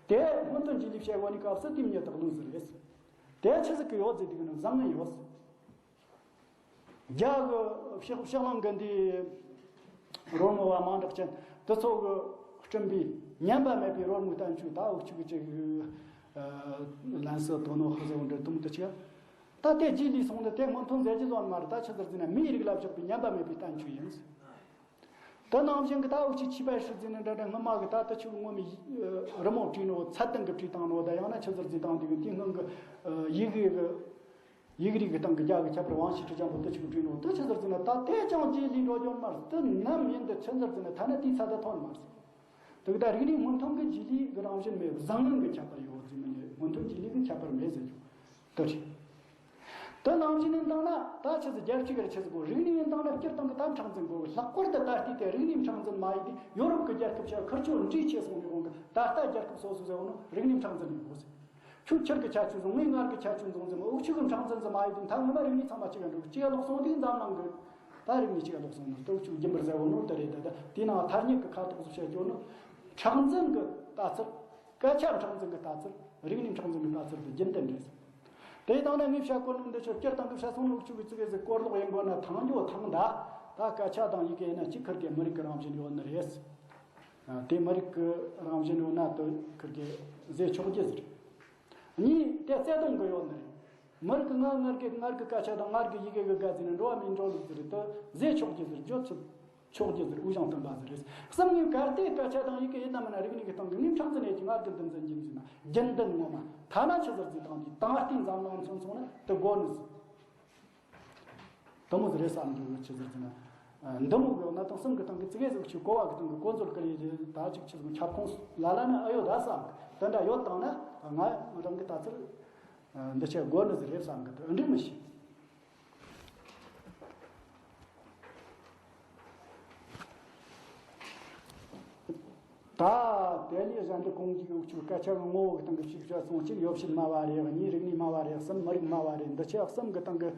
དེ་སྔོན་ཐོན་རྗེས་ལུས་བཤད་གོ་ནི་སྐབས་སུ་དེ་མྱི་དག་ལུས་ཟིན་རེད། དེ་ཆི་ཟིག་གི་ཡོད་ཟེར་དེ་གི་ནི་བཟང་ངན་ཡོད་ཟེར། རྒྱ་གི་ཕྱག་ཕྱག་ལང་གི་འདི་རོལ་མོ་བ་མང་དྲགས་ཅན་དེ་ཚོ་གི་བསྐྲུན་པའི་ཉམས་པ་མེད་པའི་རོལ་མོའི་བསྟན་བཅོས་ད་འུ་ཆུ་གི་ཅིག་ལན་སི་དོ་ནོ་ཧ་ཟེར་བ་འདྲ་དུམ་དུ་ཆེ། ད་དེ་རྗེས་ལུས་སོང་ནི་དེ་སྔོན་ཐོན་ཟེར་རྒྱུ་ཟོན་མ་རེད། ད་ཆི་ཟེར་ཟེར་ན་མིའི་རིགས་ལ་བཞག་པའི་ཉམས་པ་མེད་པའི་བསྟན་བཅོས་ཡིན། དེ་ནང་བཞིན་གི་ད་འུ་ཆི་ཆི་པའི་ཧྲི་ཟེར་ནི་འདྲ་འདྲ་སྔོན་མ་གི་ད་དེ་ཆུ་ངོ་མི་རི་མོ་བྲིས་ནོ་ཚད་ལྡན་གི་བྲིས་བཏང་ནོ་ད་ཡང་ན་ཆི་ཟེར་ཟེར་བཏང་དེ་གི་དེ་སྔོན་གི་ཡི་གེ་གི་ཡིག་རིགས་ཀྱི་སྟེང་གི་རྒྱ་གི་ཁྱད་པར་དབང་ཤེས་ཁྲི་ཆེན་པོ་དེ་ཆུ་བྲིས་ནོ་དེ་ཆི་ཟེར་ཟེར་ན་ད་དེ་ཅང་རྗེས་ལུས་འགྲོ་རྒྱུ་མ་རེད། དེ་ནམ་ཡིན་དེ་ཆི་ཟེར་ཟེར་ན་ཐ་ན་དེའི་ཚད་ད་ཐོན་མ་རེད། དེ་གི་ད་རིག་གནས་སྔོན་ཐོན་གྱི་རྗེས་ལུས་ཀྱི་རང་བཞིན་མེད། བཟང་ངན་གྱི་ཁྱད་པར་ཡོད་ཟེར་མི་ཉན། སྔོན་ཐོན་རྗེས་ལུས་ཀྱི་ཁྱད་པར་མེད་ཟེར་རྒྱུ་དེ་རེད། དེ་ནང་བཞིན་ནི་བཏང་ན་ད་ཆི་ཟེར་རྒྱལ་སྤྱི་གི་ཆི་ཟེར་གོ་རིག་གནས་ཡིན་བཏང་ན་སྤྱིར་བཏང་གི་ད་མཁྲེགས་འཛིན་དགོས། ལྷག་པར་དུ་ད་ལྟའི་དེ་རིག་གནས་མཁྲེགས་འཛིན་མ་ཡིན་དེ་ཡོ་རོབ་ཀྱི་རྒྱལ་ཁབ་ཆ་ཁུར་ཆོ་འདྲིས་ཆེ་སོང་ནས་འོང་གི་ད་ལྟ་རྒྱལ་ཁབ་སོ་སོ་ཟེར་བ་ནོ་རིག་གནས་མཁྲེགས་འཛིན་ཡིན་དགོས་ཟེར། ཁྱོད་ཁྱེད་ཀྱི་ཁྱད་ཆོས་བཟུང་ངས་ངར་གྱི་ཁྱད་ཆོས་བཟུང་ཟེར་མོ་འུ་ཆུ་གི་མཁྲེགས་འཛིན་ཟེར་མ་ཡིན་དུས་ད་ངོ་མ་རིག་གནས་ཚང་མ་གཅིག་ག་འགྲོ་གི་གཅིག་ག་ལོག་སོང་དུས་འཛམ་གླིང་གི་ད་རིག་གནས་གཅིག་ག་ལོག་སོང་ནོ་དེ་འུ་ཆུ་རྒྱུན་པར་ཟེར་བ་ནོ་དེ་རེད། ད་ད་དེ་ནང་ཐ་སྙད་ཀྱི་ཁ་དོག་སོགས་བཤད་རྒྱུ་ནོ་མཁྲེགས་འཛིན་གྱི་ལྟ་ཚུལ། སྐད་ཆ་མཁྲེགས་འཛིན་གྱི་ལྟ་ཚུལ། རིག་གནས་མཁྲེགས་འཛིན་གྱི་ལྟ་ཚུལ་དེ་རྒྱུན་ལྡན་རེད། དེ་དང་ནས་ངས་བཤད་གོ་ནོ་འདི་ཆོ་སྤྱིར་བཏང་གི་བཤད་སོང་ནོ་འུ་ཆུ་གི་ཙི་གེ་ཟིག་སྐོར་ལོག་ཡིན་དགོས་ན་ཐང་རྒྱུ་ཐང་ད། ད་སྐད་ཆ་དང་ཡི་གེ་ཡིན་ན་གཅིག་ཁུར་གི་མི་རིགས་ཀྱི་རང་བཞིན་ཡོད་ནི་རེད། དེ་མི་རིགས་ཀྱི་རང་བཞིན་ཡོད་ན་དེ་ཁུར་གི་བཟོས་ཆོག་རྒྱུ་ཟིག་རེད། གཉིས་དེ་བརྩེ་དུང་གི་ཡོད་ནི་རེད། མི་རིགས་ཀྱི་ངར་ངར་གི་ངར་གི་སྐད་ཆ་དང་ངར་གི་ཡི་གེ་གི་དགའ་ཟིན་ནས་འགྲོ་བ་མིའི་འགྲོ་ལུགས་ཟིག་རེད། དེ་བཟོས་ཆོག་རྒྱུ་ཟིག་རེད། བརྗོད་ཆོག་ཆོག་རྒྱུ་ཟེར་དབུ་ཞང་སྟོན་པ་ཟེར་རེད། གསུམ་ནི་གལ་ཏེ་སྐད་ཆ་དང་ཡི་གེ་ཡིན་ན་མིན་ན་རིག་གནས་ཀྱི་སྟེང་གི་ངའི་ཕྲག་འཛིན་ནས་ཀྱི་ངར་གི་འདི་འཛིན་གྱི་འཛིན་ན་རྒྱུན་ལྡན་ངོ་མ་ཐ་ན་ཆི་ཟེར་རྩིས་དང་དེ་དང་སྟེང་འཛམ་གླིང་མཚོན་སོང་ན་དེ་དགོས་ནི་ཟིག་དེ་མོ་ཟིག་རེད་བསམ་འདུག་ཆི་ཟེར་རྩིས་ན། འདི་མོ་གི་གནད་དོན་གསུམ་གི་སྟེང་གི་ཙི་གེ་ཟིག་ཆུ་གོ་བ་གི་སྟེང་གི་གོ་འཛོལ་གི་ལས་ད་ཅིག་ཆི་ཟིག་ཁྱབ་ཁོངས་ལ་ལ་ནི་ཨ་ཡོད་ད་བསམ་གི་དེ་འདྲ་ཡོད་དང་ན་ང་རང་གི་ད་ཚུར་འདི་ཆ་དགོས་ནི་ཟིག་རེད་བསམ་གི་དེ་འགྲིག་མི་ཤེས། ད་དེ་ལས་གཞན་དུ་གོང་གི་འུ་ཆོའི་སྐད་ཆ་གི་ངོ་བོ་གི་སྟེང་གི་ཞིག་བཤད་སོང་གཅིག་ཡོ་བྱད་སྨྲ་བ་རེད། གཉིས་རིག་གནས་སྨྲ་བ་རེད། གསུམ་མི་རིགས་སྨྲ་བ་རེད། འདི་ཆ་གསུམ་གི་སྟེང་གི་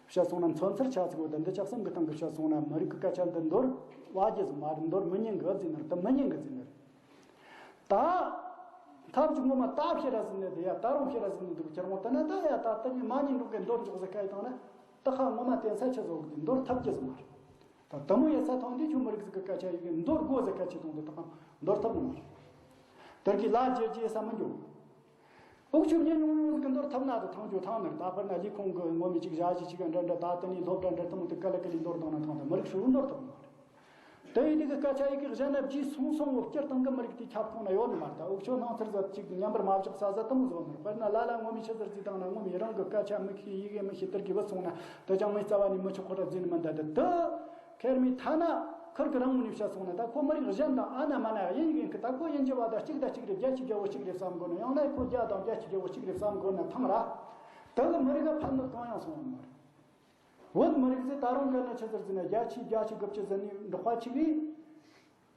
བཤད་སོང་ན་མཚོན་ཚུལ་ཆ་ཚིག་པོ་དང་འདི་ཆ་གསུམ་གི་སྟེང་གི་བཤད་སོང་ན་མི་རིགས་ཀྱི་སྐད་ཆ་འདི་འདོར་བ་རྒྱུ་ཟིག་མ་རེད། འདོར་མི་ཉན་གི་ཟིན་ནི་རེད། དེ་མི་ཉན་གི་ཟིན་ནི་རེད། ད་ཐབས་ཀྱི་ངོ་མ་ད་ཕྱི་ར་ཟིན་ནས་དེ་ཡ་ད་རུང་ཕྱི་ར་ཟིན་ནས་འདུག་ཁྱེད་རང་དེ་ན་ད་ཡ་ད་ལྟ་ནི་མ་ཉིན་འགྲོ་གི་འདོར་འཇོག་ཟེར་ཁ་ཡི་དང་ན་ད་ཁ་ངོ་མ་བསྟན་ས་ཆི་བཟོ་གི་འདོར་ཐབས་ཀྱི་ཟིན་མ་རེད། ད་དེ་མོ་ཡ་ས་ཐང་འདི་ཆུ་མི་རིགས་ཟིག་གི་སྐད་ཆ་ཡི་གི་འདོར་དགོས་ཟེར་ཁ་ཆི་དང་དེ་ད་ཁ་འདོར་ཐབས་ནི་མ་རེད། དེར་གི་ལ་རྒྱལ་རྒྱལ་ས་མི་འཇོག་འུག་ཆུ་ཉིན་ཉུང་ཉུང་ཟིག་གི་འདོར་ཐབས་ན་དུ་ཐང་ཆུ་ཐང་ནར་ད་དཔེར་ན་ལས་ཁུངས་གི་ངོ་མི་གཅིག་བཞག་གཞི་གཅིག་འདྲ་འདྲ་ད་དེ་ནས་སློབ་གྲྭ་འདྲ་དུ་མོ་དུ་ཀ་ལ་ཀ་ལི་འདོར་དང་ན་ཐང་དུ་མི་རིགས་ཧྲིལ་བོ་འདོར་ཐུབ་མ་རེད། དེ་ཡི་དེ་གི་སྐད་ཆ་ཡི་གེ་གཞན་ན་བརྗེས་སོང་སོང་བོ་སྤྱིར་བཏང་གི་མི་རིགས་དེ་ཁྱབ་ཁོངས་ན་ཡོད་ནི་མ་རེད། ད་འུག་ཆོ་སྣང་ཚུལ་ཟབ་ཅིག་མཉམ་པར་མ་བཞག་ས་ཟ་དུ་མོ་བཟོ་ནར་དཔེར་ན་ལ་ལ་ངོ་མི་ཆི་ཟེར་རྩིས་དང་ན་ངོ་མི་རང་གི་སྐད་ཆ་མི་ཤེས་ཡི་གེ་མི་ཤེས་དེར་གི་བུད་སོང་ན་དེ་ཅང་མི་རྩ་བ་ནས་མི་ཆོག་ཁོ་ར་བརྫིས་ནི་མི་འདའ་དེ་དུ། ཁེར་མི་ཐ་ན་ཁུར་གི་རང་ངོས་ནས་བཤད་སོང་ན་ད་ཁོ་མི་རིགས་གཞན་དང་ཨ་ན་མ་ན་ཡིན་ཡིན་གི་ད་ཁོ་ཡིན་གྱི་བ་ད་གཅིག་དང་གཅིག་རེད། རྒྱལ་སྤྱི་རྒྱལ་བོ་གཅིག་རེད་བསམ་དགོས་ན་ཡང་ན་ཁོ་རྒྱ་དང་རྒྱལ་སྤྱི་རྒྱལ་བོ་གཅིག་རེད་བསམ་དགོས་ན་ཐང་ར། ད་གི་མི་རིགས་ཕན་ནོ་གང་ཡང་སོང་ཡོད་མ་རེད། བོད་མི་རིགས་ཟེར་ད་རུང་གི་ན་ཆི་ཟེར་ཟེར་ན་རྒྱ་ཆེ་རྒྱ་ཆེ་དགུ་བཅུ་ཟེར་ནི་འབྲོག་པ་ཆིག་རེད།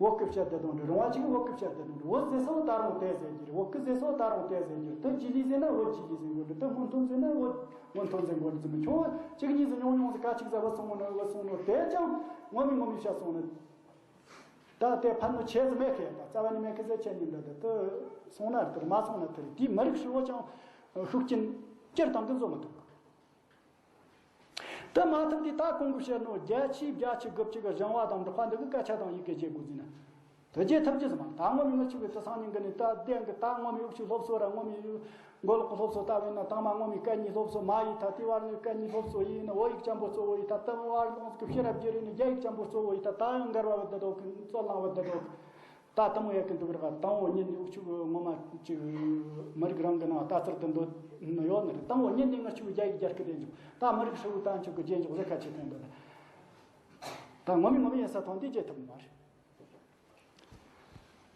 བོད་སྐད་བཤད་བསྡད་དང་འདྲ། རོང་བ་ཆིག་བོད་སྐད་བཤད་བསྡད་དང་འདྲ། བོད་ཟེར་སོ་ད་རུང་དེ་ཟེར་རྒྱུ་རེད། བོད་སྐད་ཟེར་སོ་ད་རུང་དེ་ཟེར་རྒྱུ་རེད། དེ་རྗེས་ལུས་ཟེར་ན་བོད་རྗེས་ལུས་ཟེར་དགོས་རེད། དེ་སྔོན་ཐོན་ཟེར་ན་བོད་སྔོན་ཐོན་ཟེར་དགོས་རེད། ཟེར་མི་ཁྱོད་གཅིག་གཉིས་ཟེར་ཉུང་ཉུང་ཟེར་ག་ཅིག་ཟེར་བ་སོང་ནོ་བ་སོང་ནོ་དེ་ཅང་ངོ་མི་ངོ་མི་བཤད་སོང་ནོ། ད་དེ་ཕན་ནོ་ཆེ་ཟེར་མེད་ཁེ་ད་རྩ་བ་ནས་མེད་ཁེ་ཟེར་ཆེ་ཉིན་འདྲ་དེ་དེ་སོང་ན་དེར་མ་སོང་ན་དེར་དེའི་མི་རིགས་ཧྲིལ་བོ་ཅང་ཤུགས་རྐྱེན་སྤྱིར་བཏང་གི་བཟོ་མི་ཐུབ་གི། དེ་མ་ཐུབ་དུས་ད་གོང་གི་བཤད་ནོ་རྒྱ་ཆེའི་རྒྱ་ཆེ་དགུ་བཅུ་གི་རིང་བ་དང་འབྲོག་པ་འདི་གི་སྐད་ཆ་དང་ཡི་གེ་བརྗེ་དགོས་ཟིན་ན། དེ་བརྗེ་ཐུབ་ཀྱི་ཟིན་མ་ད་ངོ་མི་ངོ་ཆུ་གི་དེ་སང་ཉིན་གི་ནི་ད་བདེན་གི་ད་ངོ་མི་འུག་ཆུ་སློབ་གསོ་ར་ངོ་མི་མགོ་ལོག་གི་སློབ་གསོ་ལྟ་བས་ན་དང་མ་ངོ་མི་སྐད་གཉིས་སློབ་གསོ་མ་ཡི་ད་དེ་བར་ནི་སྐད་གཉིས་སློབ་གསོ་ཡིན་ན་བོད་ཡིག་ཅན་པོ་གཙོ་བོ་ཡི་ད་དེ་བར་ལོངས་གི་ཕྱི་རབས་བརྗེ་རེ་ནི་རྒྱ་ཡིག་ཅན་པོ་གཙོ་བོ་ཡི་ད་ད་ཡང་འགལ་བ་བ་ད་དོ་གི་རྩོད་ལང་བ་ད་དོ་གི། ད་དང་བོ་ཡ་གི་འདུག་ར་དང་བོ་ཉིད་ནས་འུག་ཆུ་གི་ངོ་མ་ཅིག་མི་རིགས་རང་གི་ནང་ལྟ་ཚུལ་དུ་འདོད་ནི་ཡོད་ནི་རེད། དང་བོ་ཉིད་ནས་ང་ཆུ་རྒྱ་ཡིག་རྒྱ་སྐད་དེ་འཇོག་ད་མི་རིགས་ཧྲིལ་བོ་ད་ཆུ་གི་རྗེས་འཇོག་ཟེར་ཁ་ཆེ་ཐོན་འདོད་ད་ངོ་མི་ངོ་མི་ཡིན་ས་ཐོན་དེ་རྗེས་ཐུབ་མ་རེད།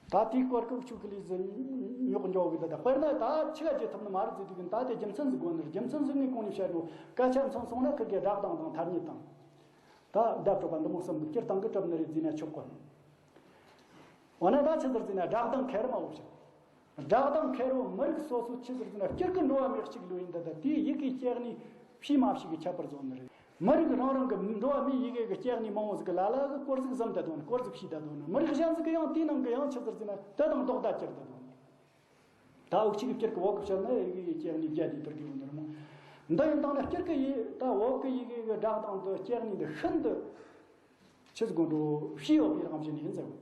ད་དེའི་སྐོར་གི་འུག་ཆུ་གི་ལས་ཟིན་ཉོག་འཇོག་གི་ད་ད་དཔེར་ན་ད་ཆི་ག་རྗེས་ཐུབ་ནི་མ་རེད་ཟེར་དུས་གི་ད་དེ་རྒྱུ་མཚན་ཟིག་དགོས་ནི་རེད། རྒྱུ་མཚན་ཟིག་ངས་གོང་ནས་བཤད་འགྲོ་སྐད་ཆ་མཚོན་སོང་ན་ཁིར་གི་སྒྲ་གདངས་དང་ཐ་སྙད་དང་ད་བརྡ་སྤྲོད་པ་འདི་མོ་གསུམ་གི་སྤྱིར་བཏང་གི་གྲུབ་ནི་རེད་ཟེར་ན་ཆོག་གོ། འོ་ན་ད་ཆི་ཟེར་ཟེར་ན་སྒྲ་གདངས་ཁེར་མ་འོ་ཞིག་སྒྲ་གདངས་ཁེར་བོ་མི་རིགས་སོ་སོ་ཆི་ཟེར་ཟེར་ན་སྤྱིར་གི་འགྲོ་བ་མི་གཅིག་ལོས་ཡིན་ད་ད་དེའི་ཡི་གེ་སྐྱེ་གནས་ཕྱིས་མ་ཕྱིས་གི་ཁྱད་པར་བཟོ་ནི་རེད། མི་རིགས་རང་རང་གི་འགྲོ་བ་མིའི་ཡི་གེ་གི་སྐྱེ་གནས་མང་བོ་ཟིག་གི་ལ་ལ་གི་སྐོར་ཟིག་བཟུམ་ད་དོན་སྐོར་ཟིག་ཕྱིས་ད་དོན་མི་རིགས་གཞན་ཟིག་གི་ཡང་དེའི་ནང་གི་ཡང་ཆི་ཟེར་ཟེར་ན་དེ་དང་ལྡོག་ཟླ་གྱུར་ད་དོན། ད་འུ་ཅག་གི་སྤྱིར་གི་བོད་གི་ཕྱིར་ན་ཡི་གེ་གི་སྐྱེ་གནས་བརྒྱད་དེ་དེར་གི་ཡོད་ནི་རེད་མོ། འདི་ཡིན་དང་ན་སྤྱིར་གི་ཡི་ད་བོད་གི་ཡི་གེ་གི་སྒྲ་གདངས་དུ་སྐྱེ་གནས་འདི་ཤིན་ཏུ་ཆི་ཟིག་དགོན་འགྲོ་ཕྱི་ཡོད་པའི་རང་བཞིན་ཡིན་ཟེར་བོད་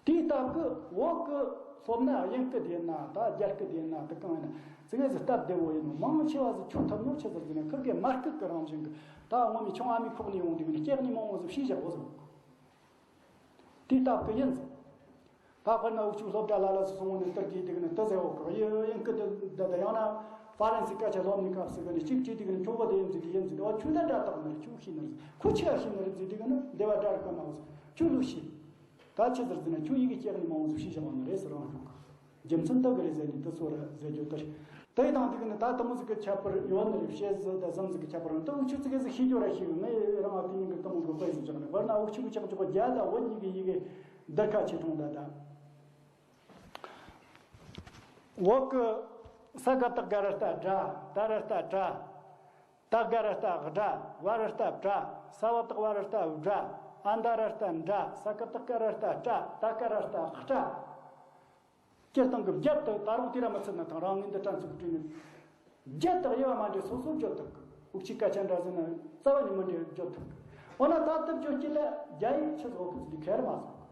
གི། དེའི་སྟབས་གི་བོད་གི་སློབ་ན་དབྱིན་སྐད་ཡིན་ན་ད་རྒྱ་སྐད་ཡིན་ན་དུ་གང་ཡིན་ན་ཙི་གེ་ཟིག་སྟབས་བདེ་བོ་ཡིན་ནོ་མང་ཆེ་བ་ཟིག་ཆུ་ཐུབ་ནོ་ཆི་ཟིག་ཟེར་ན་ཁིར་གི་མ་སྐད་གི་རང་བཞིན་གི་ད་ངོ་མའི་ཆུང་ཨ་མའི་ཁོག་ནས་ཡོང་དུས་ནི་སྐྱེ་གནས་མང་བོ་ཟིག་ཕྱིས་བཞག་བོ་ཟེར་བོད་གི། དེའི་སྟབས་གི་ཡིན་ཟེར། ད་དཔེར་ན་འུ་ཅག་སློབ་གྲྭ་ལ་ལ་སོ་སོ་ངོ་ནས་ལྟར་གྱིས་དེ་གི་ནི་ལྟ་ཟེར་འོག་གི་ཡིན་ཡིན་གི་འདི་འདི་ཡང་ན་ཧྥ་རན་སི་སྐད་ཆ་སློབ་ནི་སྐབས་སུ་གི་ནི་གཅིག་བྲིས་དེ་གི་ནི་ཁྱོད་བོད་དེ་ཡིན་ཟེར་དེ་ཡིན་ཟེར་དེ་བ་ཆུ་ད་འདྲ་དག་ནི་ཆུ་ཤེས་ནི་ཁུ་ཆི་ཡ་ཤེས་ནི་རེད་ཟེར་དེ་གི་ནི་འདི་བ་འདྲ་རེད་ག་མ་ཟེར་ཆུ་ལུག་ཤེས། ད་ཆི་ཟེར་ཟེར་ན་ཆུ་ཡི་གེ་སྐྱེ་གནས་མང་བོ་ཟིག་ཤེས་བཞག་བ་ནི་རེད་ཟེར་རང་ཞུ་གི། རྒྱུ་མཚན་དག་གི་རེད་ཟེར་ནས་དེ་ཚོ་ར་ཟེར་རྒྱུ་དེ་རེད། དེ་དང་དེ་གི་ནི་ད་དེ་མོ་ཟིག་གི་ཁྱད་པར་ཡོད་ནི་རེད། བཤད་ཟིག་ད་ཟམ་ཟིག་གི་ཁྱད་པར་ཡོད་ནི་ད་འུ་ཆུ་ཙི་གེ་ཟིག་ཤེས་རྒྱུ་ར་ཤེས་གི་ངས་རང་ང་དེ་ཉིན་གི་དེ་མོ་གི་དཔེ་ཟིག་བཞག་ནས་དཔེར་ན་འུ་ཆུ་གི་ཆག་ཆོག་རྒྱ་ད་བོད་གཉིས་གི་ཡི་གེ་འདི་ཁ་ཆེ་མཐོང་ད་ད། འོག་གི་ས་ག་བཏགས་ག་ར་བཏགས་སྒྲ། ད་ར་བཏགས་དྲ། ད་ག་ར་བཏགས་དགྲ། བ་ར་བཏགས་བྲ། ས་བ་བཏགས་བ་ར་བཏགས་བྲ། ཨ་མདའ་ར་བཏགས་མདྲ། ས་ཀ་བཏགས་སྐ་ར་བཏགས་སྐྲ། ད་ཀ་ར་བཏགས་སྐྲ། སྤྱིར་བཏང་གི་བརྒྱད་དུ་ད་རུང་དེ་ར་མི་ཚུད་ན་ཐང་རང་ངས་འདི་དྲན་ཚུགས་བྲིས་ནས། བརྒྱད་དག་དབྱེ་བ་མ་འདྲེས་སོ་སོར་བརྗོད་ཐུབ་གི། འུ་ཅག་སྐད་ཆ་འདྲ་ཟེར་ན་རྩ་བ་ནས་མི་འདྲེས་བརྗོད་ཐུབ་གི། འོ་ན་ད་ལྟ་བརྗོད་ཀྱི་ལ་རྒྱ་ཡིག་ཆི་ཟིག་ཡོད་གི་ཟེར་དུས་ཁེར་མ་སོང་།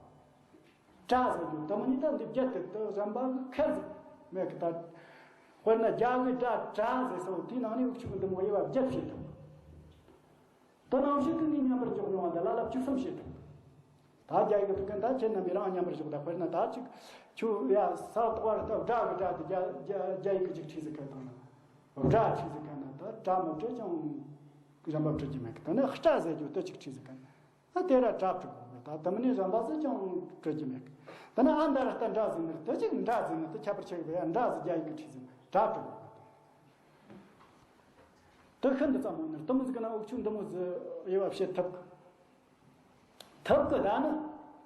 སྒྲ་ཟེར་རྒྱུ་དུ་མི་ནི་ད་འདི་བརྒྱད་དེ་དུ་གཞན་པ་གི་ཁེར་ཟིག་མེད་གི། ད་དཔེར་ན་རྒྱ་གི་སྒྲ་དྲ་ཟེར་སོང་དེའི་ནང་ནས་འུ་ཅག་གི་འདི་མོ་དབྱེ་བ་བརྒྱད་བྱེད་ཐུབ། དེ་ནང་བཞིན་དུ་ནི་མཉམ་པར་འཇོག་མྱོང་བ་འདི་ལ་ལབ་བཅུ་གསུམ་བྱེད་ཐུབ། ད་རྒྱ་ཡིག་གི་ཕུག་གན་ད་ཁྱེད་རྣམ་པས་རང་མཉམ་པར་འཇོག་ད། དཔེར་ན་ད་ཅིག་ཁྱོད་ཡ་ས་ཐོག་བར་ད་སྒྲ་གི་སྒྲ་དེ་རྒྱ་རྒྱ་རྒྱ་ཡིག་གི་ཅིག་བྲིས་ཟིག་གི་དང་ན། སྒྲ་བྲིས་ཟིག་གི་ན་ད་སྒྲ་མི་བྲིས་ཀྱང་གཞན་པ་བྲི་རྒྱུ་མེད་གི། ད་ནི་སྒྲ་ཟེར་རྒྱུ་དེ་ཅིག་བྲིས་ཟིག་གི་ན། ཨ་དེ་ར་སྒྲ་བྲི་དགོས་གི། ད་དེ་མིན་ནི་གཞན་པ་ཟིག་ཀྱང་བྲི་རྒྱུ་མེད་གི། ད་ནི་ཨ་མདའ་ར་ད་འདྲ་ཟིག་ནི་དེ་ཅིག་འདྲ་ཟིག་ནི་དེ་ཁྱད་པར་ཆེ་གི། ཡ་འདྲ་ཟིག་རྒྱ་ཡིག་གི་བྲིས་ཟིག་སྒྲ་བྲི་དགོས་གི། དེ་ཤིན་ཏུ་ཙམ་མོ་ནི་དེ་མོ་ཟིག་གི་ན་འུ་ཅག་འདི་མོ་ཟིག་དབྱེ་བ་ཕྱེ་ཐུབ་གི། ཐུབ་གི། ད་ནི་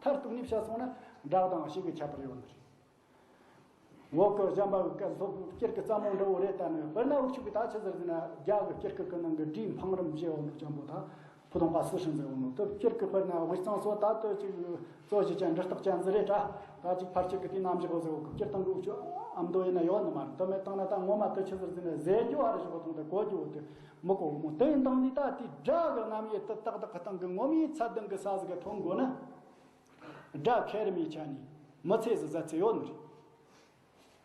མཐར་གཏུགས་ནས་བཤད་སོང་ན་སྒྲ་དང་གཞི་གི་ཁྱད་པར་ཡོད་ནི་རེད། འོག་གི་གཞན་པ་གི་སློབ་སྤྱིར་གི་རྩ་མོ་འདྲ་བོ་རེད། ད་ནི་དཔེར་ན་འུ་ཅག་གི་ད་ཆི་ཟེར་ཟེར་ན་རྒྱ་གི་སྤྱིར་གི་གི་ནང་གི་སྒྲའི་འཕང་རིམ་བཞི་ཡོད་ནོ་ཅན་པོ་ད་ཕུ་དང་པ་སི་ཧྲིན་ཟེར་ཡོད་ནོ་དེ་སྤྱིར་གི་དཔེར་ན་དབུས་གཙང་སོགས་ད་དེ་ཅིག་གཙོ་གཞི་ཅན་འབྲི་རྟགས་ཅན་ཟིག་རེད་དྲ། ད་ཅིག་ཕལ་ཆེར་གི་དེ་རྣམ་གཞག་ཟེར་བོ་གི་སྤྱིར་བཏང་གི་འུ་ཅག་ཨ་མདོ་ཡིན་ན་ཡོད་ནི་མ་རེད། དེ་མེད་བཏང་ན་ད་ངོ་མ་དེ་ཆི་ཟེར་ཟེར་ན་ཟེར་རྒྱུ་ཨ་རེ་ཞིག་གོ་མཐོང་དེ་གོ་རྒྱུ་བོ་དེ་མི་གོ་བོ་མོ། དེ་ཡིན་བཏང་ནི་ད་དེ་སྒྲ་གི་རྣམ་དབྱེ་དེ་ཏག་ཏག་གི་སྟེང་གི་ངོ་མའི་ཚད་ལྡན་གི་ས་ཟིག་ག་ཐོན་དགོས་ན། སྒྲ་ཁེར་མོའི་ཆ་ནས་མི་ཚེ་ཟིག་ཟད་ཚེ་ཡོད་ནི་རེད།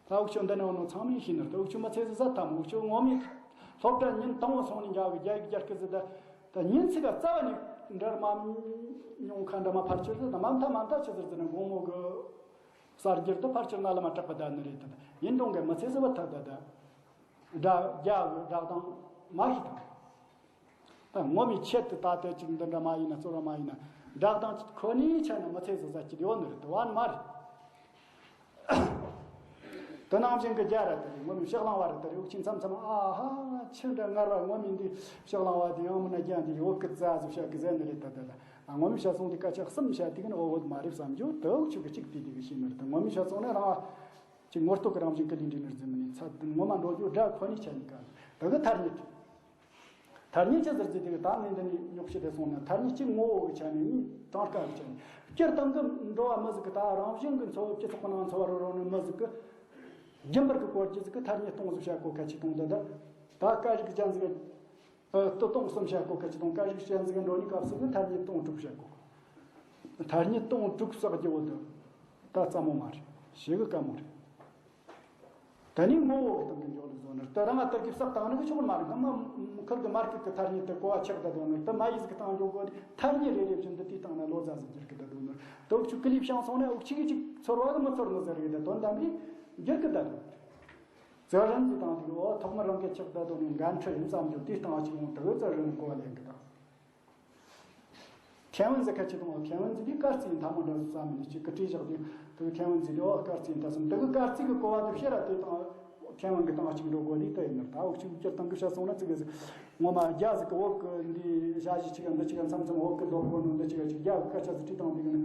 ད་འུ་ཅག་འདི་ནས་འོ་ནོ་ཚང་མས་ཤེས་ནི་རེད། འུ་ཅག་མི་ཚེ་ཟིག་ཟད་ཐལ་མོ། འུ་ཅག་ངོ་མའི་སློབ་གྲྭ་ཉིན་དང་པོ་སོང་ནས་འཇག་གི་རྒྱ་ཡིག་རྒྱ་སྐད་ཟིག་ད་ད་ཉིན་ཅིག་ག་རྩ་བ་ནས་འབྲི་མ་མྱོང་ཁ་འདྲ་མ་ཕལ་ཆེར་ཟིག་ད་མ་མཐའ་མ་མཐའ་ཆི་ཟེར་ཟེར་ན་དགོང་མོ་གི་གསར་འགྱུར་དུ་ཕལ་ཆེར་ན་ལ་མ་གྲགས་པ་ད་ནི་རེད། ད་ཡིན་རུང་གི་མི་ཚེ་ཟིག་བུད་ཐལ། ད་ད་སྒྲ་རྒྱ་གི་སྒྲ་གདངས་མ་ཤེས་དང་། ད་ངོ་མའི་ཆེད་དུ་ད་ལྟ་ཅིག་འདི་འདྲ་མ་ཡིན་ན་རྩོད་ར་མ་ཡིན་ན་སྒྲ་གདངས་ཀྱི་ཁོ་ནའི་ཆ་ནས་མི་ཚེ་ཟིག་ཟད་ཀྱི་ཡོད་ནི་རེད། དེ་བ་ནི་མ་རེད། དེ་ནང་བཞིན་གྱི་རྒྱ་ར་དེ་རེད། ངོ་མའི་ཕྱག་ལང་བ་ར་དེ་རེད། འུ་ཅག་མཚམས་མཚམས་ཨ་ཧ་ཆི་འདྲ་ངར་བ་ངོ་མའི་འདི་ཕྱག་ལང་བ་དེ་ཡང་མིན་ན་རྒྱ་འདི་འོ་སྐུ་ཙ་ཟིག་བཤད་གི་ཟེར་ནི་རེད། ད་ད་ད་ངོ་མའི་བཤད་སོང་དེ་སྐད་ཆ་གསུམ་བཤད་དེ་གི་ནི་འོ་འོ་མ་རེད་བསམ་རྒྱུ་དེ་འུ་ཅག་གི་གཅིག་དེ་དེ་གི་ཤེས་ནི་རེད། ད་ངོ་མའི་བཤད་སོང་ན་རང་བ། ཅིག་ངོ་རྟོགས་ཀྱི་རང་བཞིན་ཀུན་ལས་འདྲེས་ནས་རྫུན་མིན་ནས་ཚད་ངོ་མ་འགྲོ་རྒྱུ་སྒྲ་ཁོ་ནའི་ཆ་ནས་ག་དེ་གི་ཐ་སྙད། ཐ་སྙད་ཅི་ཟེར་རྒྱུ་དེ་གི་ད་ངས་འདི་ནས་རྙོག་བྱེད་དེ་སོང་ན་ཐ་སྙད་གཅིག་ངོ་བོ་གི་ཆ་ནས་གཉིས་གྲངས་ཀ་གི་ཆ་ནས་སྤྱིར་བཏང་གི་འགྲོ་བ་མི་ཟིག་གི་ད་རང་བཞིན་གི་འཚོ་བ་སྤྱི་ཚོགས་ཀྱི་ནང་འཚོ་བ་རོལ་རོལ་ནི་མི་ཟིག་གི་རྒྱུན་པར་གི་གོ་རྒྱུ་ཟིག་གི་ཐ་སྙད་སྟོང་ཟིག་བཤད་གོ་གལ་ཆེ་གཏོང་འདི་ད་ད་སྐད་རིགས་ཅན་ཟིག་གི་ཨ་ལྟོ་སྟོང་གསུམ་བཤད་གོ་གལ་ཆེ་གཏོང་། སྐད་རིགས་ཅན་ཟིག་འགྲོ་ནི་སྐབས་སུ་ནི་ཐ་སྙད་སྟོང་དྲུག་བཤད་གོ། ཐ་སྙད་སྟོང་དྲུག་བསགས་རྒྱུ་བོ་དེ་ད་རྩ་མོ་མ་རེད། ཞེ་གི་དཀའ་མོ་རེད། དེ་ནས་ངོ་བོ་གི་སྟེང་གི་འཇོག་ལ་བཟོ་ནི་རེད། ད་རང་ང་དེར་གི་བསགས་བཏང་ནི་གི་ཆོག་མ་རེད། སྔ་མ་ཁུར་གི་མར་ཁུར་གི་ཐ་སྙད་དེ་གོ་བ་ཆགས་ད་དོ་ནི་རེད། ད་མ་ཡིས་གི་སྟེང་འཇོག་གོ་ནི་ཐ་སྙད་རེ་རེ་བཞིན་དུ་དེའི་སྟེང་ན་ལོ་ཙཱ་ཟིག་འགྱུར་གི་ད་དོ་ནི་རེད། དེ་འུ་ཆུ་ཀི་ལི་བཤང་སོང་ན་འུ་ཆི་གི་ཅིག་ཚོར་བ་གི་མི་ཚོར་ནི་ཟེར་གི་ད་དོན་དམ་གི་འགྱུར་གི་ད་དོ་ནི་རེད། ཙི་རིན་གྱི་དང་དེ་གི་འོ་ཐོག་མར་རང་གི་ཆགས་བསྡད་དོ་ནི་འགན་འཁྲི་ཡིན་བསམ་རྒྱུ་དེའི་སྟེང་ཅིག་ཡོང་དེ་གི་ཙི་རིན་གོ་བ་ལེན་གི་དང་། མཁན་བུན་ཟེར་ཁ་ཆེ་དང་མཁན་བུན་ཟེར་དེ་སྐར་རྩིས་ཡིན་ཐ་མ་འདྲ་བསམ་ནི་ཅིག་གི་བྲིས་བཞག་དུས་དེ་གི་མཁན་བུན་ཟེར་དེ་འོ་སྐར་རྩིས་ཡིན་ད་བསམ་དེ་གི་སྐར་རྩིས་གི་གོ་བ་དེ་ཕྱིར་ར་དེ་དང་མཁན་བུན་གི་སྟེང་ཅིག་འགྲོ་དགོས་ནི་དེ་ཡིན་ནི་ད་འུ་ཆུ་སྤྱིར་བཏང་གི་བཤད་སོང་ན་ཙི་གི་ཟེར་ངོ་མ་རྒྱ་ཟིག་གི་འོག་གི་འདི་ཞ་ཞི་ཆི་ག་འདི་ཆི་ག་མཚམས་མཚམས་འོག་གི་སློབ་དཔོན་ནང་འདི་ཆི་ག་ཅིག་རྒྱ་གི་སྐད་ཆ་ཟིག་བྲིས་བཏང་དེ་གི་ནི།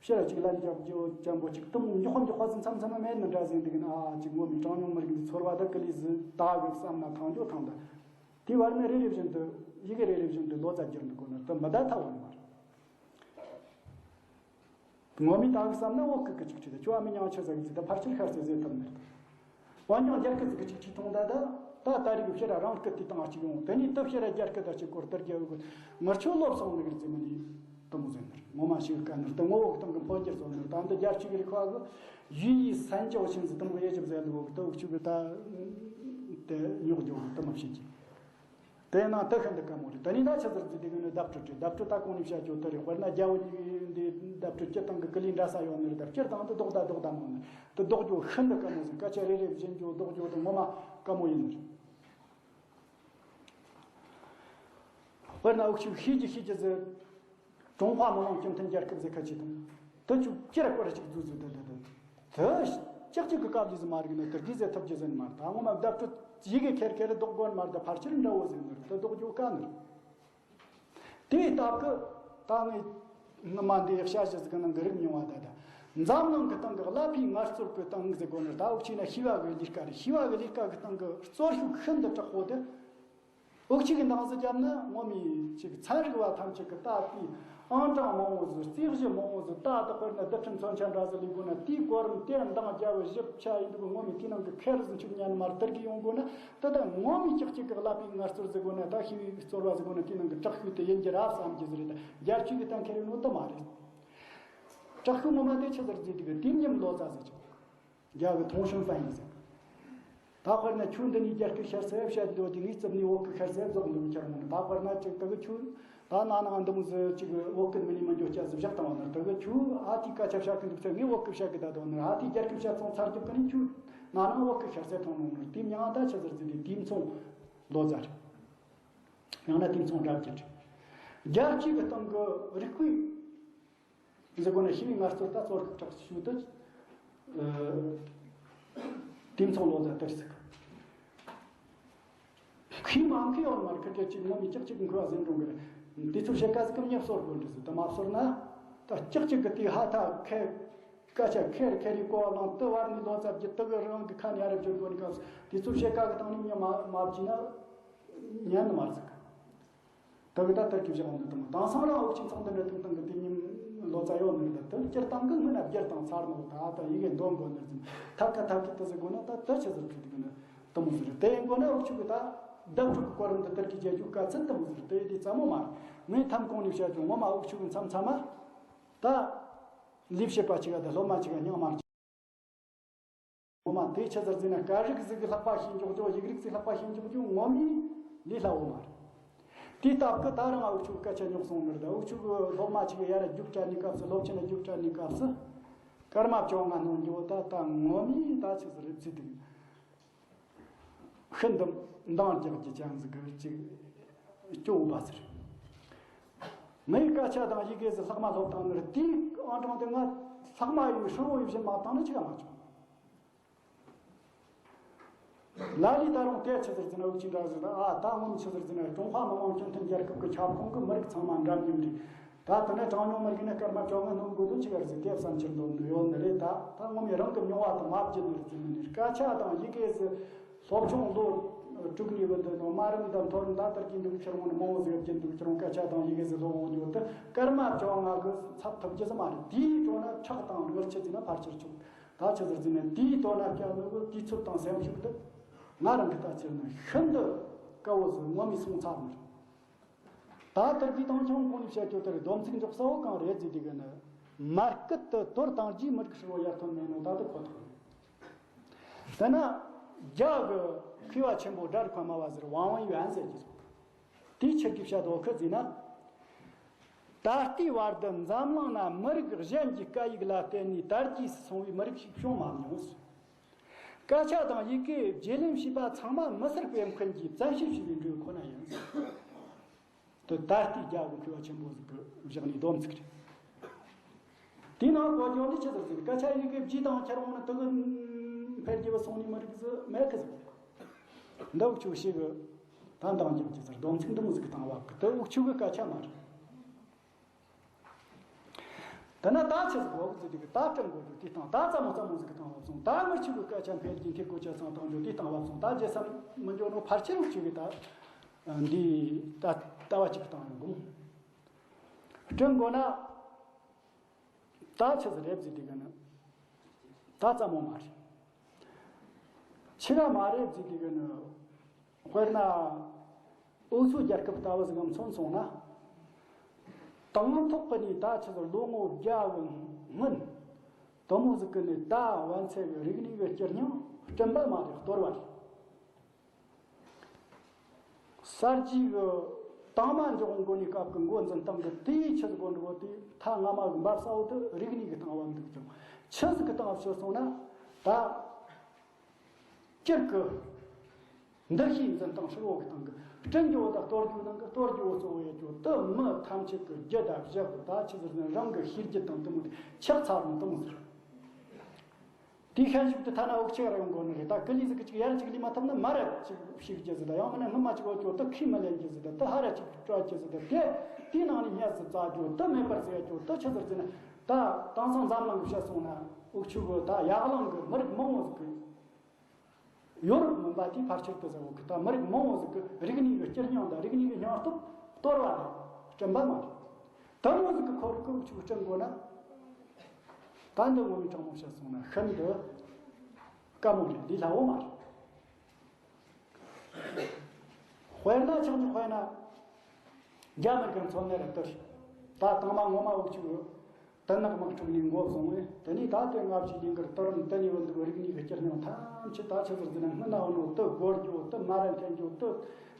ཕྱིར་གཅིག་ལན་རྒྱབ་རྒྱུ་ཅན་པོ་གཅིག་དུམ་མགྱོགས་མགྱོགས་ཟིན་མཚམས་མཚམས་མེད་ནི་འདྲ་ཟིན་འདུག་ན། ཨ་གཅིག་ངོ་མའི་གྲངས་ཉུང་མི་རིགས་འདི་ཚོར་བ་དག་གི་ལས་ཟིན་ད་གི་བསམ་ན་ཐང་རྒྱུ་ཐང་ད། དེ་བར་ནས་རེ་རེ་བཞིན་དུ་ཡི་གེ་རེ་རེ་བཞིན་དུ་ལོ་ཙཱ་བསྒྱུར་འདུག་གོ་ནི་དུ་མི་ད་ཐ་བ་ནི་མ་རེད། ངོ་མའི་ད་གི་བསམ་ན་འོག་གི་གི་གཅིག་ཁྲིད་ད་ཁྱོད་ཨ་མི་ཉང་ཆི་ཟ་གི་ཟིག་ད་ཕར་ཕྱིར་ཤར་ཟེར་ཟེར་ཐུབ་མེད། འོན་ཀྱང་རྒྱ་སྐད་ཟིག་གི་ཅིག་ཅིག་མཐོང་ད་ད་ད་ད་རིག་ཕྱིར་རང་སྐད་དེ་དང་གཅིག་ཡོང་། དེ་ནས་དུ་ཕྱིར་རྒྱ་སྐད་དང་གཅིག་སྐོར་དར་རྒྱ་གི་ངར་ཆོ་ལོབ་སོང་ནི་གི་རྩིས་མི་འདི་དུ་མོ་ཟེར་ནི་རེད། ངོ་མ་ཞིག་དཀའ་ནི་རེད། དུ་ངོ་བོ་གི་སྟེང་གི་འཕོ་འགྱུར་སོང་ནི་རེད། ད་འདི་རྒྱ་ཆུ་གི་རིག་པ་གི་ཡུལ་ཡི་སན་ཅོ་ཆིན་ཟི་དུ་མོ་ཡེ་ཅིབ་ཟེར་འདུག་གི་དུ་ཆུ་གི་ད་དེ་ཉོག་རྒྱུ་གི་དུ་མོ་བྱེད་ཀྱི། དེ་ན་དེ་ཤིན་ཏུ་དཀའ་མོ་རེད། དེ་ནས་ད་ཆི་ཟེར་ཟེར་དེ་གི་ནི་བརྡ་སྤྲོད་བྲིས། བརྡ་སྤྲོད་ད་གོང་ནས་བཤད་ཆོག་དེ་རེད། དཔེར་ན་རྒྱ་བོད་གཉིས་འདི་བརྡ་སྤྲོད་སྤྱིར་བཏང་གི་ཀི་ལི་འདྲ་ས་ཡོད་ནི་རེད། ད་སྤྱིར་བཏང་དུ་ལྡོག་ད་ལྡོག་ད་མོ་ནི་དུ་ལྡོག་རྒྱུ་ཤིན་ཏུ་དཀའ་མོ་ཟིན། སྐད་ཆ་རེ་རེ་བཞིན་རྒྱུ་ལྡོག་རྒྱུ་དུ་ངོ་མ་དཀའ་མོ་ཡིན་ནི་རེད། དཔེར་ན་འུ་ཆུ་ཤེས་ཀྱི་ཤེས་ཀྱི་ཟེར། ཀྲུང་ཧྭ་མི་དམངས་སྤྱི་མཐུན་རྒྱལ་ཁབ་ཟེར་ཁ་ཆེ་དང་། དུ་ཆུ་ཅི་ར་ཀོ་ར་ཅིག་འཛུགས་འཛུགས་དུ་དུ་དུ། དུ་ཅག་ཅིག་གི་སྐབས་ལས་ཟིན་མ་རིག་ནི་དུ་དགེ་ཟེར་ཐུབ་ཀྱི་ཟིན་མ་རེད། ད་ངོ་མ་བརྡ་སྤྲོད་ཡི་གེ་ཁེར་ཁེར་ལྡོག་དགོས་མ་རེད། ད་ཕལ་ཆེར་འདྲ་བོ་ཟིན་ནི་རེད། དུ་ལྡོག་རྒྱུ་དཀའ་ནི་རེད། དེའི་སྟབས་ཀྱིས་ད་ངས་སྔ་མ་འདི་བཤད་གཞི་ཟིག་གི་ནང་གི་རིག་མྱོང་བ་ད་ད་འཛམ་གླིང་གི་སྟེང་གི་ཀླད་པའི་ངལ་རྩོལ་གྱི་སྟེང་ཟེར་དགོས་ནི་ད་འུ་ཅག་ན་ཤེས་པ་གི་ལས་ཀ་རེད། ཤེས་པ་གི་ལས་ཀ་གི་སྟེང་གི་རྩོལ་ཤུགས་ཤིན་ཏུ་དྲག་པོ་དེ་ འུ་ཅག་གི་འདང་ཟིག་བརྒྱབ་ན་ངོ་མའི་ཅིག་ཚན་རིག་པ་ཐམས་ཅད་ཀྱི་ད་དེའི་ཨང་གྲངས་མང་བོ་ཟིག་རྩིས་གཞི་མང་བོ་ཟིག་ད་ལྟ་དཔེར་ན་རྡུལ་ཕྲན་མཚོན་ཆ་འདྲ་ཟིག་ལས་དགོས་ན། དེའི་གོ་རིམ་དེ་འདང་བརྒྱབ་བཞི་ཆ་ཡིན་འདུག་ངོ་མའི་དེའི་ནང་གི་ཁེར་ཟིག་ཆུ་ཉན་མར་དར་གི་ཡོང་དགོས་ན། ད་ད་ངོ་མའི་ཅག་ཅིག་གི་ཀླད་པའི་ངལ་རྩོལ་ཟིག་དགོས་ན། ད་ཤེས་བའི་རྩོལ་བ་ཟིག་དགོས་ན། དེའི་ནང་གི་དྲག་ཤོས་དེ་ཡིན་རྒྱུ་རེད་བསམ་རྒྱུ་ཟིག་རེད། ད་རྒྱལ་སྤྱི་གི་གཏན་འཁེལ་རེད་ནོ་དེ་མ་རེད། དྲག་ཤོས་ངོ་མ་དེ་ཆི་ཟིག་རེད་ཟེར་དུས་གི་དེ་མཉམ་ལོ་ཙཱ་ཟེར་ཆོག་རྒྱ་གི་ཐོང་ཤུན་ཧྥན་ཡིན་ཟེར། ད་དཔེར་ན་ཁྱོད་འདི་ནས་རྒྱ་སྐད་ཤར་ཟེར་བཤད་འདོད་དེ། ངས་རྩིབ་ནས་བོད་སྐད་ཤར་ཟེར་རྫོགས་འདུག་ཁྱེར་འོང་ནི། ད་དཔེར་ན་ཅིག་ད་གི་ཁྱོད་ད་ན་ནང་འདི་མོ་ཟིག་ཅིག་བོད་སྐད་མི་ནས་མི་འཇོག་ཆ་ཟིག་བཞག་བཏང་བ་ན། ད་གི་ཁྱོད་ཨ་ཏི་སྐད་ཆ་བཤད་གི་འདུག་ཚེ་ངས་བོད་སྐད་བཤད་གི་ད་དོ་ནི། ཨ་ཏི་རྒྱ་སྐད་བཤད་སོང་ཚར་རྒྱུ་གི་ནི་ཁྱོད་ན་ནང་བོད་སྐད་ཤར་ཟེར་ཐོང་འོང་ནི། དེ་མྱང་ད་ཆི་ཟིག་རེད་ཟེར་དུས་དེ་མཚུངས་ལོ་ཙཱ་རེད། ཡང་ན་དེ་མཚུངས་སྒྲ་བརྒྱུད་རེད། རྒྱལ་སྤྱི་གི་སྟེང་གི་རིག་པའི་ཟེར་དགོས་ན་ཤེས་བའི་ངལ་རྩོལ་ད་གཙོ་དྲག་ཞུ་དུས། ཨ། དེ་མཚུངས་ལོ་ཙཱ་དེར་ཟིག་མཁས་མ་མཁས་ཡོད་མ་རེད། ཁི་ཁེར་གཅིག་ངོ་མའི་ཅག་ཅིག་མཁས་པ་ཟིན་འགྲོ་གི་རེད། དེ་ཚོ་བཤད་ཀ་ཟིག་གམ་ཉེ་གསོར་དགོས་འདྲ་ཟིག་ད་མ་གསོར་ན། ད་ཅག་ཅིག་གི་དེ་ཧ་ཐ་ཁེ་སྐད་ཆ་ཁེར་ཁེར་རི་གོ་བ་ལང་དུ་བར་ནས་ལོ་ཙཱ་བརྒྱུད་དུ་གི་རང་གི་ཁ་ནས་ཡ་རབས་བརྗོད་དགོས་ནི་སྐབས་སུ་དེ་ཚོ་བཤད་ཀ་གི་སྟེང་ནས་ཉན་མ་མ་བགྱིས་ན་ཉན་ནི་མ་རེད་ཟིག་ད་གི་ད་ལྟར་གྱི་བཞག་འདུག་དང་དེང་སང་རང་འུ་ཅག་ཚང་འདི་འདྲ་ཐུག་དང་གི་དེ་ཉིན་ལོ་ཙཱ་ཡོད་ནི་རེད། ད་དེ་སྤྱིར་བཏང་གི་སྔོན་ན་བསྒྱུར་དང་ཚར་ནོ། ད་ད་ཡི་གེ་འདོན་དགོས་ནི་རེད། ཐབས་ཀ་ཐབས་ཀྱི་དེ་ཟེར་དགོས་ན་ད་དེ་ཆི་ཟེར་ཁྲིད་དགོས་ན་དེ་མོ་ཟེར། དེ་ཡིན་དགོས་ན་འུ་ཅག་གི་ད་བརྡ་སྤྲོད་ཀྱི་གོ་རིམ་དེ་དར་གྱི་རྒྱལ་རྒྱུག་དཀའ་ཚེགས་དེ་མོ་ཟེར། དེ་དེ་ཙམ་མོ་མ་རེད། ངས་ཐམ་གོང་ནས་བཤད་ཀྱང་ངོ་མ་འུ་ཅག་གི་མཚམས་མཚམས་མ་ད་ལས་བྱེད་པ་ཅིག་ག་ད་སློབ་མ་ཅིག་ག་སྙིང་མ་རེད། ངོ་མ་དེ་ཆི་ཟེར་ཟེར་ན་སྐད་རིགས་ཟིག་གི་ལྷག་པ་ཤེས་འཇོག་རྒྱུ། ཡིག་རིགས་ཟིག་ལྷག་པ་ཤེས་འཇོག་རྒྱུ་ངོ་མའི་ལས་སླ་བོ་མ་རེད། དེའི་སྟབས་ཀྱིས་ད་རང་འུ་ཆོ་སྐད་ཆ་ཉོག་སོང་ནི་རེད། འུ་ཆོ་གི་སློབ་མ་ཅིག་གི་ཡ་ར་རྒྱུགས་སྤྲད་ནི་སྐབས་སུ། སློབ་ཆེན་ལ་རྒྱུགས་སྤྲད་ནི་སྐབས་སུ་སྐར་མ་བཅོ་ལྔ་སྣོན་རྒྱུ་ད་ད་ངོ་མའི་ད་ཆི་ཟིག་རེད་ཟེར་དུས། ཤིན་ཏུ་འདང་རྒྱག་རྒྱུ་ཅན་ཟིག་གི་ཅིག་སྐྱོ་བོ་བ་ཟེར། ངའི་སྐད་ཆ་དང་ཡི་གེ་ཟིག་ལྷག་མ་སློབ་བཏང་ནི་རེད། དེའི་ཨང་གྲངས་དེ་ང་ལྷག་མ་ཡི་ཧྲིལ་བོ་ཡི་བཞིན་མ་བཏང་ན་ཅི་ག་མ་བྱུང་། ལ་ལས་ད་རུང་དེ་ཆི་ཟེར་ཟེར་ན་འུ་ཅག་འདྲ་ཟིག་ད་ཨ་ད་སྔོན་ཆི་ཟེར་ཟེར་ན་ཀྲུང་ཧྭ་མི་དམངས་སྤྱི་མཐུན་རྒྱལ་ཁབ་ཀྱི་ཁྱབ་ཁོངས་ཀྱི་མི་རིགས་ཚང་མ་འདྲ་མཉམ་རེད། ད་དེ་ནས་གྲངས་ཉུང་མི་རིགས་ནས་སྐར་མ་བཅོ་ལྔ་སྣོན་དགོས་དོན་ཅི་ག་རེད་ཟེར་དེ་བསམ་འཆར་འདོན་འདོད་ཡོད་ནི་རེད། ད་ད་ངོ་མས་རང་གི་མྱོང་བ་དང་མ་བརྗེད་ནི་རེད་ཟེར་ནི་རེད། སྐད་ཆ་དང་ཡི་གེ་ཟིག་སློབ་སྦྱོང་ལོ་དྲུག་ནས་བུད་དེ་ནོ་དམའ་རིམ་དང་མཐོ་རིམ་ད་ལྟར་གྱི་འདུག་ཁྱེར་འོང་ནི་མང་བོ་ཟིག་བརྒྱུད་འདུག་ཁྱེར་འོང་སྐད་ཆ་དང་ཡི་གེ་ཟིག་སློབ་འོང་རྒྱུ་དེ་སྐར་མ་བཅོ་ལྔ་གི་ཚབ་ཐུབ་རྒྱུ་ཟིག་མ་རེད། དེའི་སྤྲོ་ན་ཁྲག་དང་རྔུལ་ཆུ་ཟིག་ན་ཕར་ཆེར་ཆུག་ད་ཆི་ཟེར་ཟེར་ན་དེའི་དོན་ན་བསྐྱལ་ནོ་གི་དུས་ཚོད་དང་སེམས་ཤུགས་དེ་ང་རང་གི་ལྟ་ཕྱིར་ན་ཤིན་ཏུ་དཀའ་བོ་ཟིག་ངོ་མས་སོང་ཚར་ནི་རེད། ད་དེར་གི་དང་ཆུང་གོང་ནས་བཤད་རྒྱུ་དེར་སྡོམ་ཚིག་འཇོག་ས་བོ་གང་རེད་ཟེར་དུས་གི་ནི་མར་སྐད་དུ་དོར་བཏང་རྗེས་མི་རིགས་ཧྲིལ་བོ་ཡར་ཐོན་མེད་ནོ་ད་དེ་ཁོ་ཐག་རེད། དེ་ན་རྒྱ་གི་མཁས་པ་ཆེན་པོ་སྒྲ་རིག་པ་སྨྲ་བ་ཟེར་ཝང་ཝང་ཡོན་ཟེར་གྱི་སོང་། དེའི་ཆེད་ཀྱི་བཤད་དོ་ཁི་ཟེར་ན། ད་ལྟའི་བར་དུ་འཛམ་གླིང་ན་མི་རིགས་གཞན་གྱི་སྐད་ཡིག་ལ་བརྟེན་ནས་དར་རྒྱས་སུ་སོང་བའི་མི་རིགས་ཤིག་བྱུང་མ་མྱོང་། སྐད་ཆ་དང་ཡི་གེ་བརྗེ་ལེན་བྱས་པ་ཚང་མ་མི་སེར་སྤེལ་མཁན་གྱིས་བཙན་ཤེད་བྱས་པའི་འབྲས་བུ་ཁོ་ན་ཡིན། དེ་ད་ལྟའི་རྒྱ་གི་མཁས་པ་ཆེན་པོ་ཟིག་གིས་བཞག་ནས་སྡོམ་ཚིག་རེད། དེའི་ནང་གོ་རྒྱུ་འདི་ཆི་ཟིག་ཟེར། སྐད་ཆ་ཡི་གེ་བརྗེས་དང་ཁྱེར་འོང་ན་དེ་གི་འཕེལ་རྒྱས་པ་སོང་ནས་མི་རིགས་ཟིག་མེད་གི་ཟིག་འདི་འུ་ཆོ་ཞིག་གི་ད་འདང་རྒྱག་རྒྱུ་ཟེར་སྡོམ་ཚིག་འདི་མོ་ཟིག་གི་སྟེང་བབ་གི། དེ་འུ་ཆོ་གི་སྐད་ཆ་མ་རེད། དེ་ན་ད་ཆི་ཟིག་གོ་གི་ཟེར་དུས་གི་ད་དྲན་དགོས་རྒྱུ་དེ་སྟེང་ད་ཙམ་མོ་ཙམ་མོ་ཟིག་གི་སྟེང་བབ་སོང་། ད་མི་ཆོ་གི་སྐད་ཆ་འཕེལ་རྒྱས་འཐུས་སྒོ་ཆེ་ཚང་བཏང་རྒྱུ་དེ་སྟེང་བབ་སོང་། ད་རྗེས་སམ་མི་འགྱོ་ནོ་ཕལ་ཆེར་འུ་ཆོ་གི་ད་འདི་ད་ལྟ་བ་གཅིག་གི་སྟེང་ཡོང་དགོས། དྲན་དགོས་ན། ད་ཆི་ཟིག་རེད་ཟེར་དུས་གི་ནི། ད་ཙམ་མོ་མ་རེད། ཆི་ག་མ་རེད་ཟེར་དུས་གི་ནི། དཔེར་ན། འུ་ཚོའི་རྒྱལ་ཁབ་ལྟ་བུ་ཟིག་གམ་མཚོན་སོང་ན། དང་ཐོག་གི་ནས་ད་ཆི་ཟིག་ལོ་ངོ་བརྒྱ་གི་སྔོན། དེ་མོ་ཟིག་གི་ནས་ད་བན་ཚེ་གི་རིག་གནས་གི་སྤྱིར་སྙིང་སྤྲིན་པ་མ་རེད། གཏོར་བ་རེད། གསར་བརྗེ་གི་དང་མ་འཇོག་འགོ་ནས་སྐབས་ཀྱི་འགོ་འཛིན་སྟངས་ཀྱི་དེའི་ཆི་ཟིག་གོ་འགྲོ་དེ་ཐ་སྔ་མ་གི་འབབ་ས་བོ་དེ་རིག་གནས་ཀྱི་སྟེང་བབ་འདུག་ཀྱང་ཆི་ཟིག་གི་སྟེང་བབ་ཤོད་སོང་ན། ད་སྤྱིར་གི་འདུ་ཤེས་འཛིན་སྟངས་ཧྲིལ་བོ་གི་སྟེང་གི་སྤྲིན་རྒྱུ་བོ་དང་གཏོར་རྒྱུ་ནང་གི་གཏོར་རྒྱུ་བོ་གཙོ་བོ་ཡོད་རྒྱུ་དེ་མི་ཐམས་ཅད་ཀྱི་རྒྱུ་དང་བཞག་གི་ད་ཆི་ཟིག་ནི་རང་གི་ཤེས་རྒྱུད་དང་དེ་མོ་དེ་ཆགས་ཚར་ནི་དེ་མོ་ཟིག་དེའི་ཤན་ཤུགས་དེ་ཐ་ན་འུ་ཅག་ར་ཡོང་དགོས་ནི་རེད། ད་ཀི་ལི་ཟིག་གི་ཅིག་ཡར་ཅིག་ལས་མ་ཐུབ་ན་མར་ར་ཅིག་ཞིག་རྒྱུ་ཟིག་ད་ཡང་མིན་ན་སྔོན་མ་ཅིག་འོ་ཅོ་ད་ཁས་མི་ལེན་རྒྱུ་ཟིག་ད་ད་ཧ་ར་ཅིག་སྤྲོད་རྒྱུ་ཟིག་ད་དེ་དེའི་ནང་ནས་ཉར་ཟིག་བཙལ་རྒྱུ་ད་མེད་པར་ཟེར་རྒྱུ་ད་ཆི་ཟིག་ཟེར་ན། ད་དེང་སང་འཛམ་གླིང་གི་བཤད་སོང་ན་འུ་ཆོ་གི་ད་ཡར་གླིང་གི་མི་རིགས་མང་བོ་ཟིག་གི་ ཡོ་རོབ་མིན་པ་དེའི་ཕལ་ཆེར་དུ་ཟེར་བོ་གི་ད་མི་རིགས་མང་བོ་ཟིག་གི་རིག་གནས་ཀྱི་སྤྱིར་སྙིང་དང་རིག་གནས་ཀྱི་སྙིང་སྟོབས་སྟོར་བ་རེད། བསྐྲུན་པ་མ་རེད། དེ་མོ་ཟིག་གི་ཁོར་ཀི་འུ་ཆུ་བསྐྲུན་དགོས་ན། ད་འདི་ངོ་མའི་དྲང་མོ་བཤད་སོང་ན་ཤིན་ཏུ་དཀའ་མོ་རེད། འདི་སླ་བོ་མ་རེད། དཔེར་ན་ཆགས་ཀྱི་དཔེར་ན། རྒྱ་མི་གི་མཚོན་ན་རེད་དེ། ད་དང་མ་ངོ་མ་འུ་ཆུ་དུ་ནག་དམག་འཁྲུག་ནས་འགོ་བཟུང་བས། དེ་ནས་ད་དེ་ལྔ་བཅུའི་ཉིན་དཀར་དུ་རིམ་དེ་ནས་བུད་འདུག་རིག་གནས་ཀྱི་སྤྱིར་སྙིང་ཐམས་ཅད་ད་ཆི་ཟེར་ཟེར་ན་སྔོན་ན་འོ་ནོ་དུ་སྒོར་རྒྱོ་དུ་མ་ར་འཐེན་རྒྱོ་དུ་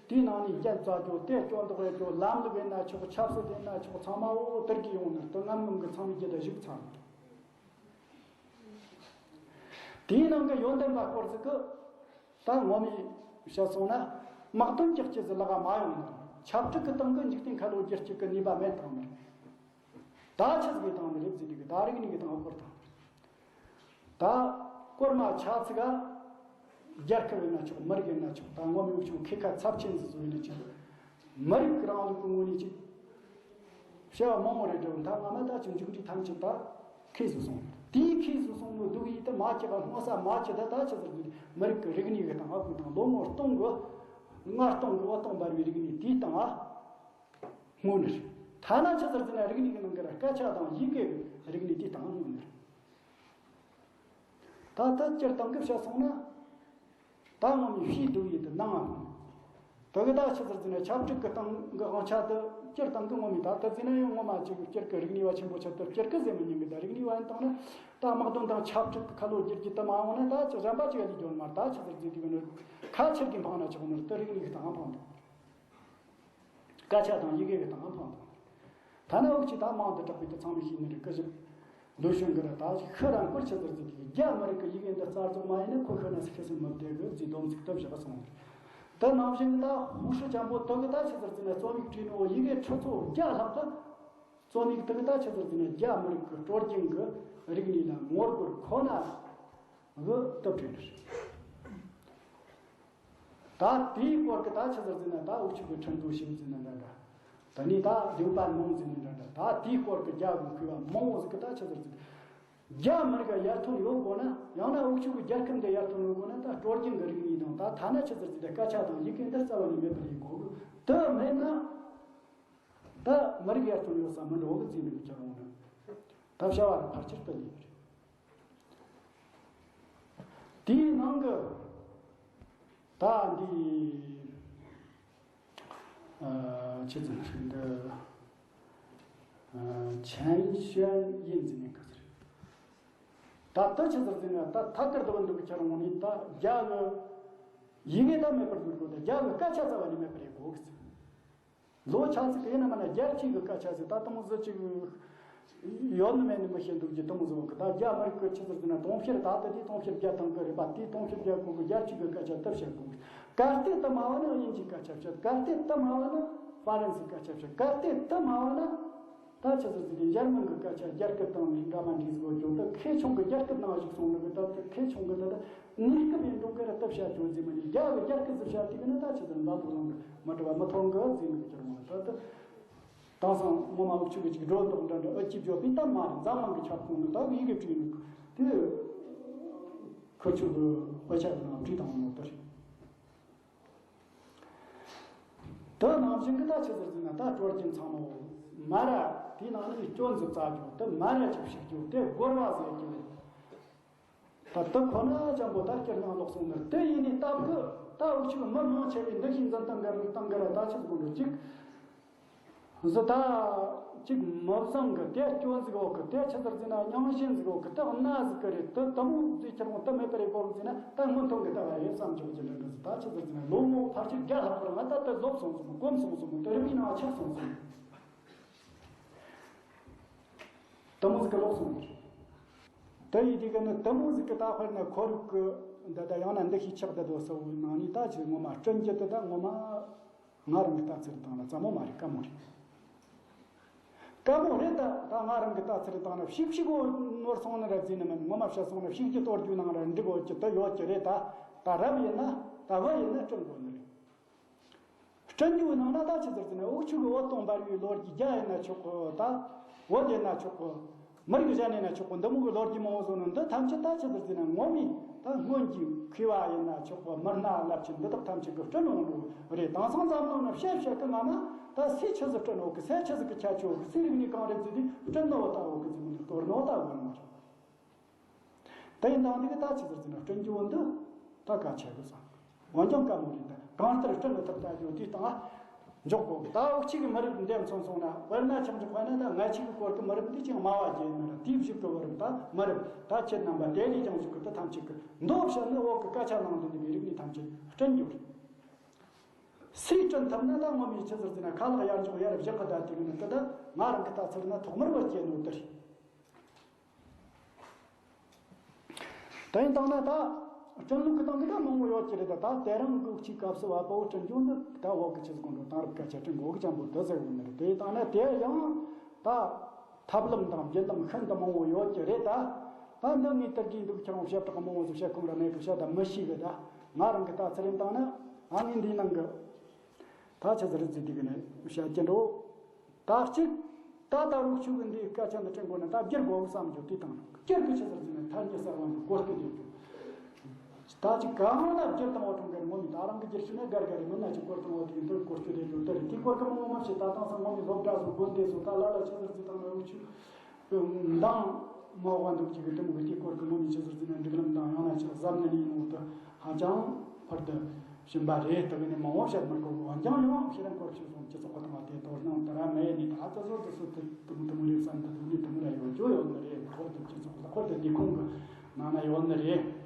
དེའི་ནང་ནས་རྒྱན་རྩ་རྒྱོ་དེ་སྐྱོ་འདོགས་ཡ་རྒྱོ་ལམ་ལུགས་ཡིན་ན་ཆོག་ཆབ་སྲིད་ཡིན་ན་ཆོག་ཚང་མ་འོ་དེར་གི་ཡོང་ནས་དུ་ངམ་ངམ་གི་ཚང་མའི་རྒྱུད་ད་བཞུགས་ཚར། དེའི་ནང་གི་ཡོན་ཏན་པ་སྐོར་ཟིག་གི་ད་ངོ་མས་བཤད་སོང་ན་དམག་དོན་གྱི་སྐྱེ་ཟི་ལག་མ་ཡོང་ནས་ཆབ་སྲིད་ཀྱི་སྟེང་གི་འཇིག་རྟེན་ཁ་ལོ་བསྒྱུར་བཅུག་གི་ནུས་པ་མེད་དང་མེད། ད་ཆི་ཟིག་གི་སྟེང་ནས་རེད་ཟེར་དུས་ད་རིག་གནས་ཀྱི་སྟེང་སྐོར་དང་། ད་སྐོར་མ་ཆ་ཚིག་ག་རྒྱལ་ཁབ་ཡིན་ན་ཆོག་མི་རིགས་ཡིན་ན་ཆོག་ད་ངོ་མ་འུ་ཆུ་ཁེ་ཁ་ཚབས་ཆེན་ཟིག་བཟོ་ཡིན་ན་ཅིག་མི་རིགས་ཀྱི་རིང་ལུགས་ཀྱི་ངོས་ནས་ཅིག་བྱ་བ་མང་བོ་རེ་སྒྲུབ་མཐའ་སྔ་མ་ད་ཅིག་མཇུག་འབྲས་ཐམས་ཅད་ད་ཁེ་བཟོ་སོང་། དེའི་ཁེ་བཟོ་སོང་ནོ་སྡུག་ཡིད་དུ་མ་ཆེ་བ་སྔོ་ས་མ་ཆེ་ད་ད་ཆི་ཟེར་དུས་མི་རིགས་ཀྱི་རིག་གནས་ཀྱི་སྟེང་ཨ་ཁུ་དང་ལོ་ངོ་སྟོང་གི་ལྔ་སྟོང་གི་འོ་སྟོང་འབར་བའི་རིག་གནས་དེའི་སྟེང་ཨ། སྔོན་རེད། ཐ་ན་ཆི་ཟེར་ཟེར་ན་རིག་གནས་ཀྱི་ནང་གི་ར་སྐད་ཆ་དང་ཡི་གེ་རིག་གནས་དེ་དང་སྔོན་རེད། ད་ལྟ་སྤྱིར་བཏང་གི་བཤད་སོང་ན། ད་ངོ་མའི་ཕྱིའི་སྡུག་ཡིད་དུ་ནང་ང་སྔོན། དེ་གི་ད་ཆི་ཟེར་ཟེར་ན་ཆབ་སྲིད་ཀྱི་སྟེང་གི་དབང་ཆ་དེ་སྤྱིར་བཏང་གི་ངོ་མའི་ད་ལྟ་ཟེར་ན་ཡང་ངོ་མ་ཅིག་སྤྱིར་གི་རིག་གནས་པ་ཆེན་པོ་ཆེ་དེ་སྤྱིར་གི་ཟེར་མི་ཉན་གི། ད་རིག་གནས་པ་ཡིན་བཏང་ན་ད་དམག་དོན་དང་ཆབ་སྲིད་ཀྱི་ཁ་ལོ་བསྒྱུར་རྒྱུ་དེ་མ་འོང་ན་ད་ཅི་གཞན་པ་ཅིག་ལས་འགྱོ་ནི་མ་རེད། ད་ཆི་ཟེར་ཟེར་དུས་གི་ནི་ཁ་ཆེར་གི་འཕངས་ན་ཆོག་ནི་རེད། དེ་རིག་གནས་ཀྱི་སྟེང་འཕངས་འདུག་སྐད་ཆ་དང་ཡི་གེ་གི་སྟེང་འཕངས་དང་། ཐ་ན་འུ་ཅག་ད་མང་དུ་གྲགས་པའི་དུ་ཚང་མས་ཤེས་ནི་རེད། སྐུ་ཞབས་ལུའུ་ཞུན་གི་ར་ད་ཤི་རང་སྐོར་ཆེ་ཟེར་ཟིག་གིས་རྒྱ་མི་རིགས་ཀྱི་ཡི་གེ་འདི་རྩ་རྫོགས་མ་ཡིན་ན་ཁོ་ཤི་ན་སི་ཁེ་སི་མི་བདེ་གི་ཟེར་སྡོམ་ཚིག་ཐབས་བཞག་སོང་། དེ་ནང་བཞིན་གི་ད་ཧུ་ཧྲི་ཅམ་པོ་དུ་གི་ད་ཆེ་ཟེར་ཟིན་ན་རྩོམ་ཡིག་བྲིས་ནོ་ཡི་གེ་ཁྲི་ཚོ་བརྒྱ་ལྷག་གི་རྩོམ་ཡིག་དུ་གི་ད་ཆེ་ཟེར་ཟིན་ན་རྒྱ་མི་རིགས་ཀྱི་སྲོལ་རྒྱུན་གི་རིག་གནས་ལ་ངོ་རྒོལ་ཁོ་ན་གི་སྟབས་བྲལ་རེད། ད་དེའི་སྐོར་གྱི་ད་ཆི་ཟེར་ཟེར་ན་ད་འུ་ཆོ་གི་ཁྲིན་ཏུའུ་ཞིབ་ཟེར་ན་འདྲ་འདྲ། ད་ནི་ད་ལྡིང་པ་ནོང་ཟེར་ན་འདྲ་འདྲ། ད་དེའི་སྐོར་གྱི་རྒྱ་གི་མཁས་པ་མང་བོ་ཟིག་གི་ད་ཆི་ཟེར་ཟེར། རྒྱ་མི་རིགས་ཡར་ཐོན་ཡོང་དགོས་ན་ཡང་ན་འུ་ཆོ་གི་རྒྱལ་ཁབ་འདི་ཡར་ཐོན་ཡོང་དགོས་ན་ད་སྲོལ་རྒྱུན་གྱི་རིག་གནས་དང་ད་ཐ་ན་ཆི་ཟེར་ཟེར་ད་སྐད་ཆ་དང་ཡི་གེ་འདི་རྩ་བ་ནས་མེད་པར་ཡིན་དགོས་གི། དེ་མེད་ན་ད་མི་རིགས་ཡར་ཐོན་ཡོང་ས་མི་འགྲོ་གི་ཟེར་ནས་ཁྱེར་འོང་ན་ད་བྱ་བ་ར་ཕལ་ཆེར་དུ་ལས་རེད། དེའི་ནང་གི་ད་འདི་ཨ་ཆི་ཟེར་ན་འདི་ཨ་ཆན་ཤན་ཡིན་ཟེར་ནས་ག་ཟེར། ད་ལྟ་ཆི་ཟེར་ཟེར་ན་ད་ཐད་ཀར་དུ་བ་འདུག་ཁྱེར་འོང་ནས་ད་རྒྱ་གི་ཡི་གེ་ད་མེད་པར་འགྱུར་དགོས། ད་རྒྱ་གི་སྐད་ཆ་རྩ་བ་ནས་མེད་པར་ཡེ་དགོས་གི་ཟེར། ལོ་ཆ་ཚིག་གི་ཡིན་ན་མིན་ན་རྒྱལ་སྤྱི་གི་སྐད་ཆ་ཟིག་ད་དེ་མོ་ཟིག་ཅིག་ཡོད་ནི་མེད་ནི་མི་ཤེས་འདུག་གི། དེ་མོ་ཟིག་གི་ད་རྒྱ་མི་རིགས་ཀྱི་ཆི་ཟེར་ཟེར་ན་དུང་ཕྱུར་ད་ལྟ་དེ་དུང་ཕྱུར་བརྒྱ་ཐམ་གི་རེད་པ། དེ་དུང་ཕྱུར་བརྒྱ་གོ་གི་རྒྱལ་སྤྱི་གི་སྐད་ཆ་ད་བཤད་གོ་གི། གལ་ཏེ་དེ་མ་བ་ནི་དབྱིན་ཇིའི་སྐད་ཆ་བཤད། གལ་ཏེ་དེ་མ་བ་ནི་ཧྥ་རན་སིའི་སྐད་ཆ་བཤད། གལ་ཏེ་དེ་མ་བ་ནི་ད་ཆི་ཟེར་ཟེར་གི་འཇར་མན་གི་སྐད་ཆ་རྒྱ་སྐད་དང་འདྲ་མ་འདྲ་ཟིག་གོ་རྒྱུ་ད་ཁེ་ཆུང་གི་རྒྱ་སྐད་ནང་བཞུགས་སོང་ནི་གི། ད་ཁེ་ཆུང་གི་ད་ད་གནས་སྐབས་ཡིན་འགྲོ་གི་ར་ད་བཤད་རྒྱུ་ཟིག་མ་ནི་རྒྱ་གི་རྒྱ་སྐད་ཟིག་བཤད་དེ་གི་ནི་ད་ཆི་ཟེར་འཛམ་བུ་གླིང་གི་མི་འགྲོ་བ་མི་མཐོང་གི་ཟེར་ནི་གི་ཁྱེར་འོང་། ད་ད་དེང་སང་ངོ་མ་འུ་ཆོ་གི་ཅིག་སྒྲོ་འདོགས་འདྲ་འདྲ་ཨུ་ཅི་བརྗོད་པའི་སྟབས་མ་རེད། འཛམ་གླིང་གི་ཁྱབ་ཁོངས་ནི་ད་ཡི་གེ་བྲིས་ནི་དེ་ཁུ་ཆུ་གི་དཔེ་ཆ་གི་ནང་བྲིས་བཏང་ནོ་དེ་རེད། དེ་ནང་བཞིན་གི་ད་ཆི་ཟེར་ཟེར་ན་ད་སྲོལ་རྒྱུན་ཚང་མ་མ་ར་དེའི་ནང་ནས་སྐྱོན་ཟིག་བཙལ་རྒྱུ་དེ་མ་ར་ཅིག་ཞིག་རྒྱུ་དེ་སྒོར་བ་ཟེར་རྒྱུ་རེད། ད་དེ་ཁོ་ན་ཅང་པོ་ད་སྤྱིར་ནང་ལོག་སོང་ནས་དེ་ཡིན་ནི་སྟབས་གི་ད་འུ་ཆོ་མི་མང་ཆེ་བས་འདི་ཞིག་འཛིན་སྟངས་འགལ་སྟངས་འགལ་ད་ཆི་ཟིག་དགོས་འདུག་ཅིག་བཟོ་ད་ཅིག་མི་བཟང་གི་དེ་སྐྱོན་ཟིག་འོག་གི་དེ་ཆི་ཟེར་ཟེར་ན་རྙིང་ཞེན་ཟིག་འོག་གི་དེ་གནའ་ཟིག་གི་རེད། དེ་དེ་མོ་ཟིག་ཁྱེར་འོང་དེ་མེད་པ་རེད་གོ་ཟེར་ན་ད་སྔོན་ཐོན་གི་ལྟ་བ་རེད་བསམ་ཆོག་གི་འདྲ་འདྲ་ཟིག་ད་ཆི་ཟེར་ཟེར་ན་ལོ་ངོ་ཕལ་ཆེར་བརྒྱ་ལྷག་པར་ང་ད་དེ་ལོབས་སོང་ཟིག་གོམས་སོང་ཟིག་དེ་རིག་པའི་ནང་ཆགས་སོང་ཟིག་དེ་མོ་ཟིག་གི་ལོག་སོང་། དེ་ཡིན་དུས་གི་ནི་དེ་མོ་ཟིག་གི་ད་དཔེར་ན་ཁོར་ཡུག་གི་འདི་ད་ཡང་ན་འདི་ཤི་ཆགས་བསྡད་དོ་ཟེར་བའི་ནང་ནས་ད་ཅིག་ངོ་མ་སྐྲུན་རྒྱུ་དེ་ད་ངོ་མ་ང་རང་གི་ལྟ་ཚུལ་དང་ན་རྩ་མོ་མ་རེད། དཀའ་མོ་རེད། དཀའ་མོ་རེད། ད་ད་ང་རང་གི་ལྟ་ཚུལ་དང་ན་ཕྱུག་ཕྱུག་གོ་ནོར་སོང་ན་ར་ཟིན་ནི་མིན། ངོ་མ་བཤད་སོང་ན་ཕྱུག་གི་གཏོར་རྒྱུ་ནང་ར་འགྲིག་གོ་གི་དེ་ཡོད་ཀྱི་རེད། ད་ད་རབ་ཡིན་ན་ད་བུ་ཡིན་ན་སྐྲུན་དགོས་ནི་རེད། སྐྲུན་རྒྱུའི་ནང་ན་ད་ཆི་ཟེར་ཟེར་ན་འུ་ཆོ་གི་འོད་སྟོང་འབར་བའི་ལོ་རྒྱུས་རྒྱ་ཡིན་ན་ཆོག་གི། ད་བོད་ཡིན་ན་ཆོག་གི། མི་རིགས་གཞན་ཡིན་ན་ཆོག་གི། འདི་མོ་གི་ལོ་རྒྱུས་མང་བོ་བཟོ་ནོ་འདི་ཐམས་ཅད་ད་ཆི་ཟེར་ཟེར་ན་ངོ་མའི་ ད་སྔོན་གྱི་མཁས་པ་ཡིན་ན་ཆོག་གི་མི་སྣ་རླབས་ཆེན་འདི་དག་ཐམས་ཅད་ཀྱིས་བསྐྲུན་ཡོང་ནོ་རེད། དེང་སང་འཛམ་གླིང་ན་བཤད་བཤད་གི་ང་ན་ད་སུས་ཆི་ཟིག་བསྐྲུན་ཡོད་གི། སུས་ཆི་ཟིག་གི་ཁྱད་ཆོས་ཡོད་གི། སུས་རིག་གནས་གང་རེད་ཟེར་དུས་བསྐྲུན་ནོ་ད་ཡོད་གི་ཟེར་གི་འདུག་གཏོར་ནོ་ད་ཡོད་ནོ་རེད། དེ་ཡིན་དང་འདི་གི་ད་ཆི་ཟིག་ཟེར་ན་བསྐྲུན་རྒྱུ་བོ་འདི་ད་གལ་ཆེ་གི་བསམ། འོན་ཀྱང་དཀའ་མོ་རེད། ད་གང་ལྟར་བསྐྲུན་ནི་ཐུབ་ད་རྒྱུ་དེའི་སྟེང་ལ་འཇོག་དགོས་གི། ད་འུ་ཅག་གི་མི་རབས་འདེམས་སོང་སོང་ན། དཔེར་ན་ཆུང་ཆུང་དཔེར་ན་ད་ང་ཅག་གི་སྐོར་གི་མི་རབས་འདི་ཅང་སྨྲ་བ་བརྒྱད་ཡིན་ན་ར། དེའི་གཞུག་གི་བུ་རབས་ད་མི་རབས་ད་ཁྱེད་རྣམ་པ་དེ་ལས་ཀྱང་གཞུག་གི་ད་ཐམས་ཅད་ཀྱིས་མདོ་བཤད་ནི་འོག་གི་སྐད་ཆ་ནང་དུ་འདུས་པའི་རིག་གནས་ཐམས་ཅད་བསྐྲུན་རྒྱུ་རེད། སུས་བསྐྲུན་ཐུབ་ན་ད་ངོ་མའི་ཆི་ཟིག་ཟེར་ན་ཁ་ལག་ཡར་འཇོག་ཡར་བཞག་གི་ད་དེ་གི་ནི་དེ་ད་ང་རང་གི་ད་ཚུར་ན་ཐོག་མར་བུ་སྐྱེས་ནོ་དེ་རེད། དེ་ཡིན་དང་ན་ད་བསྐྲུན་ལུགས་ཀྱི་སྟེང་གི་ད་མང་བོ་ཡོད་ཀྱི་རེད། ད་ད་དེ་རིང་གི་ཅིག་སྐབས་སུ་བ་དཔའ་བོ་བསྐྲུན་རྒྱུ་འདི་ད་འོག་གི་ཆི་ཟིག་དགོངས་འགྲོ་དེང་རབས་སྐད་ཆ་བསྐྲུན་དགོས་གི་ཅན་པོ་འདི་ཟེར་གི་ནི་རེད། དེ་ཡིན་དང་ན་དེ་ཡང་ད་ཐབས་ལམ་དང་བརྒྱུད་ལམ་ཤིན་ཏུ་མང་བོ་ཡོད་ཀྱི་རེད། ད་ད་འདི་ངས་དེར་གྱིས་འདུག་ཁྱེད་རང་བཤད་གྲགས་མང་བོ་ཟིག་བཤད་ཁོམ་ར་མེད་གི། བཤད་ད་མི་ཤེས་གི། ད་ང་རང་གི་ད་ཚུར་ཡིན་དང་ན་ཨ་ངས་འདིའི་ནང་གི་ད་ཆི་ཟིག་རེད་ཟེར་དུས་གི་ནི་བཤད་ཀྱི་འགྲོ། ད་གཅིག་ད་ད་རུང་ཁྱོད་ཀྱིས་འདིའི་སྐད་ཆ་འདི་དྲན་དགོས་ན་ད་བསྒྱུར་དགོས་བསམ་རྒྱུ་དེ་དང་། བསྒྱུར་གི་ཆི་ཟེར་ཟེར་ན་ཐ་སྙད་གསར་བ་འདི་བཀོལ་སྤྱོད་དེ་རྒྱུ། ད་ཅིག་གང་ལ་བསྒྱུར་བཏང་བ་དྲུང་གར་ངོ་མི་ད་རང་གི་བསྒྱུར་ཤེས་ན་དགར་དགར་རེད། མིན་ན་ཅིག་བཀོལ་བཏང་བ་དེ་གི་འདིར་བཀོལ་སྤྱོད་དེ་རྒྱུ་དེ་རེད། དེ་བཀོལ་གི་མང་བོ་མ་བྱེད། ད་དེང་སང་ངོ་མི་སློབ་གྲྭ་སོགས་དགོན་སྡེ་སོགས་ད་ལ་ལ་ཆི་ཟེར་ཟེར་དང་ན་འུ་ཆུ་མདང་མ་བ་འདུག་ཅིག་གི་དེ་མོ་གི་དེ་བཀོལ་གི་ངོ་མི་ཆི་ཟེར་ཟེར་ན་སྒྲིག་ལམ་དང་ཡང་ན་ཅིག་གཟབ་ནན་ཡིན་ནོ་དེ་ཧ་ཅང་ཕར་དུ་ཕྱིན་པ་རེད། དེ་གི་ནི་མང་བོ་བཤད་མི་དགོས་གི། འོན་ཀྱང་ཡང་ཤེས་རིག་སྐོར་ཞིག་སོང་སྤྱི་ཚོགས་ཁོ་ཐང་བ་དེ་དོ་སྣང་དེ་ར་མེད་ནི་ད་ལྟ་བཟོ་དུ་སུ་དུ་དུ་མུ་དུ་མུ་རེད་བསམ་དུ་དུ་མུ་དུ་མུ་ར་ཡོད་རྒྱུ་ཡོད་ནི་རེད། ཁོར་དུ་སྤྱི་ཚོགས་ལ་ཁོར་དུ་སྡེ་ཁུངས་གི་ནང་ན་ཡོད་ནི་རེད།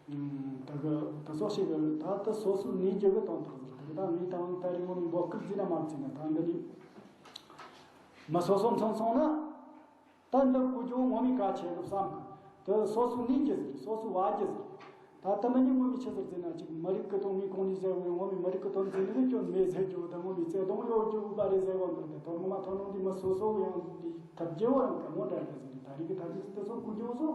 ཨུམ། ད་གི་ད་སོ་ཞིག་གི་ད་ད་སོ་སོའི་ནུས་རྒྱུ་གི་དོན་དག་ཟེར། ད་གི་ད་ངས་དང་ད་རིང་ངོ་མའི་འབོད་སྐུལ་བརྩིས་ན་མ་བརྩིས་ན་ད་འདི་ནི་མི་སོ་སོ་མཚོན་སོང་ན། ད་འདི་བཀོལ་རྒྱུ་ངོ་མའི་གལ་ཆེ་གི་བསམ་གི། དེ་སོ་སོའི་ནུས་རྒྱུ་ཟིག་སོ་སོའི་བ་རྒྱུ་ཟིག་ད་ལྟ་མི་ནི་ངོ་མའི་ཆི་ཟིག་ཟེར་ན་ཅིག་མི་རིགས་ཀྱི་དོན་མི་གོང་ནས་ཟེར་བའི་ངོ་མའི་མི་རིགས་ཀྱི་དོན་ཟེར་ནི་ནི་སྐྱོན་མེད་ཟེར་རྒྱུ་དང་ངོ་མའི་བརྩེ་དུང་ཡོད་རྒྱུ་བ་རེད་ཟེར་བ་འདི་རེད། དེ་དོན་ངོ་མ་དོན་སྙིང་འདི་མི་སོ་སོ་ཡང་འདི་ཐབས་སྐྱེ་བོ་ཡང་དཀའ་མོ་འདྲ་གི་ཟིག་ད་རིག་གི་ཐབས་ཀྱི་ཟིག་དེ་ཚོ་བཀོལ་རྒྱུ་བཟོ།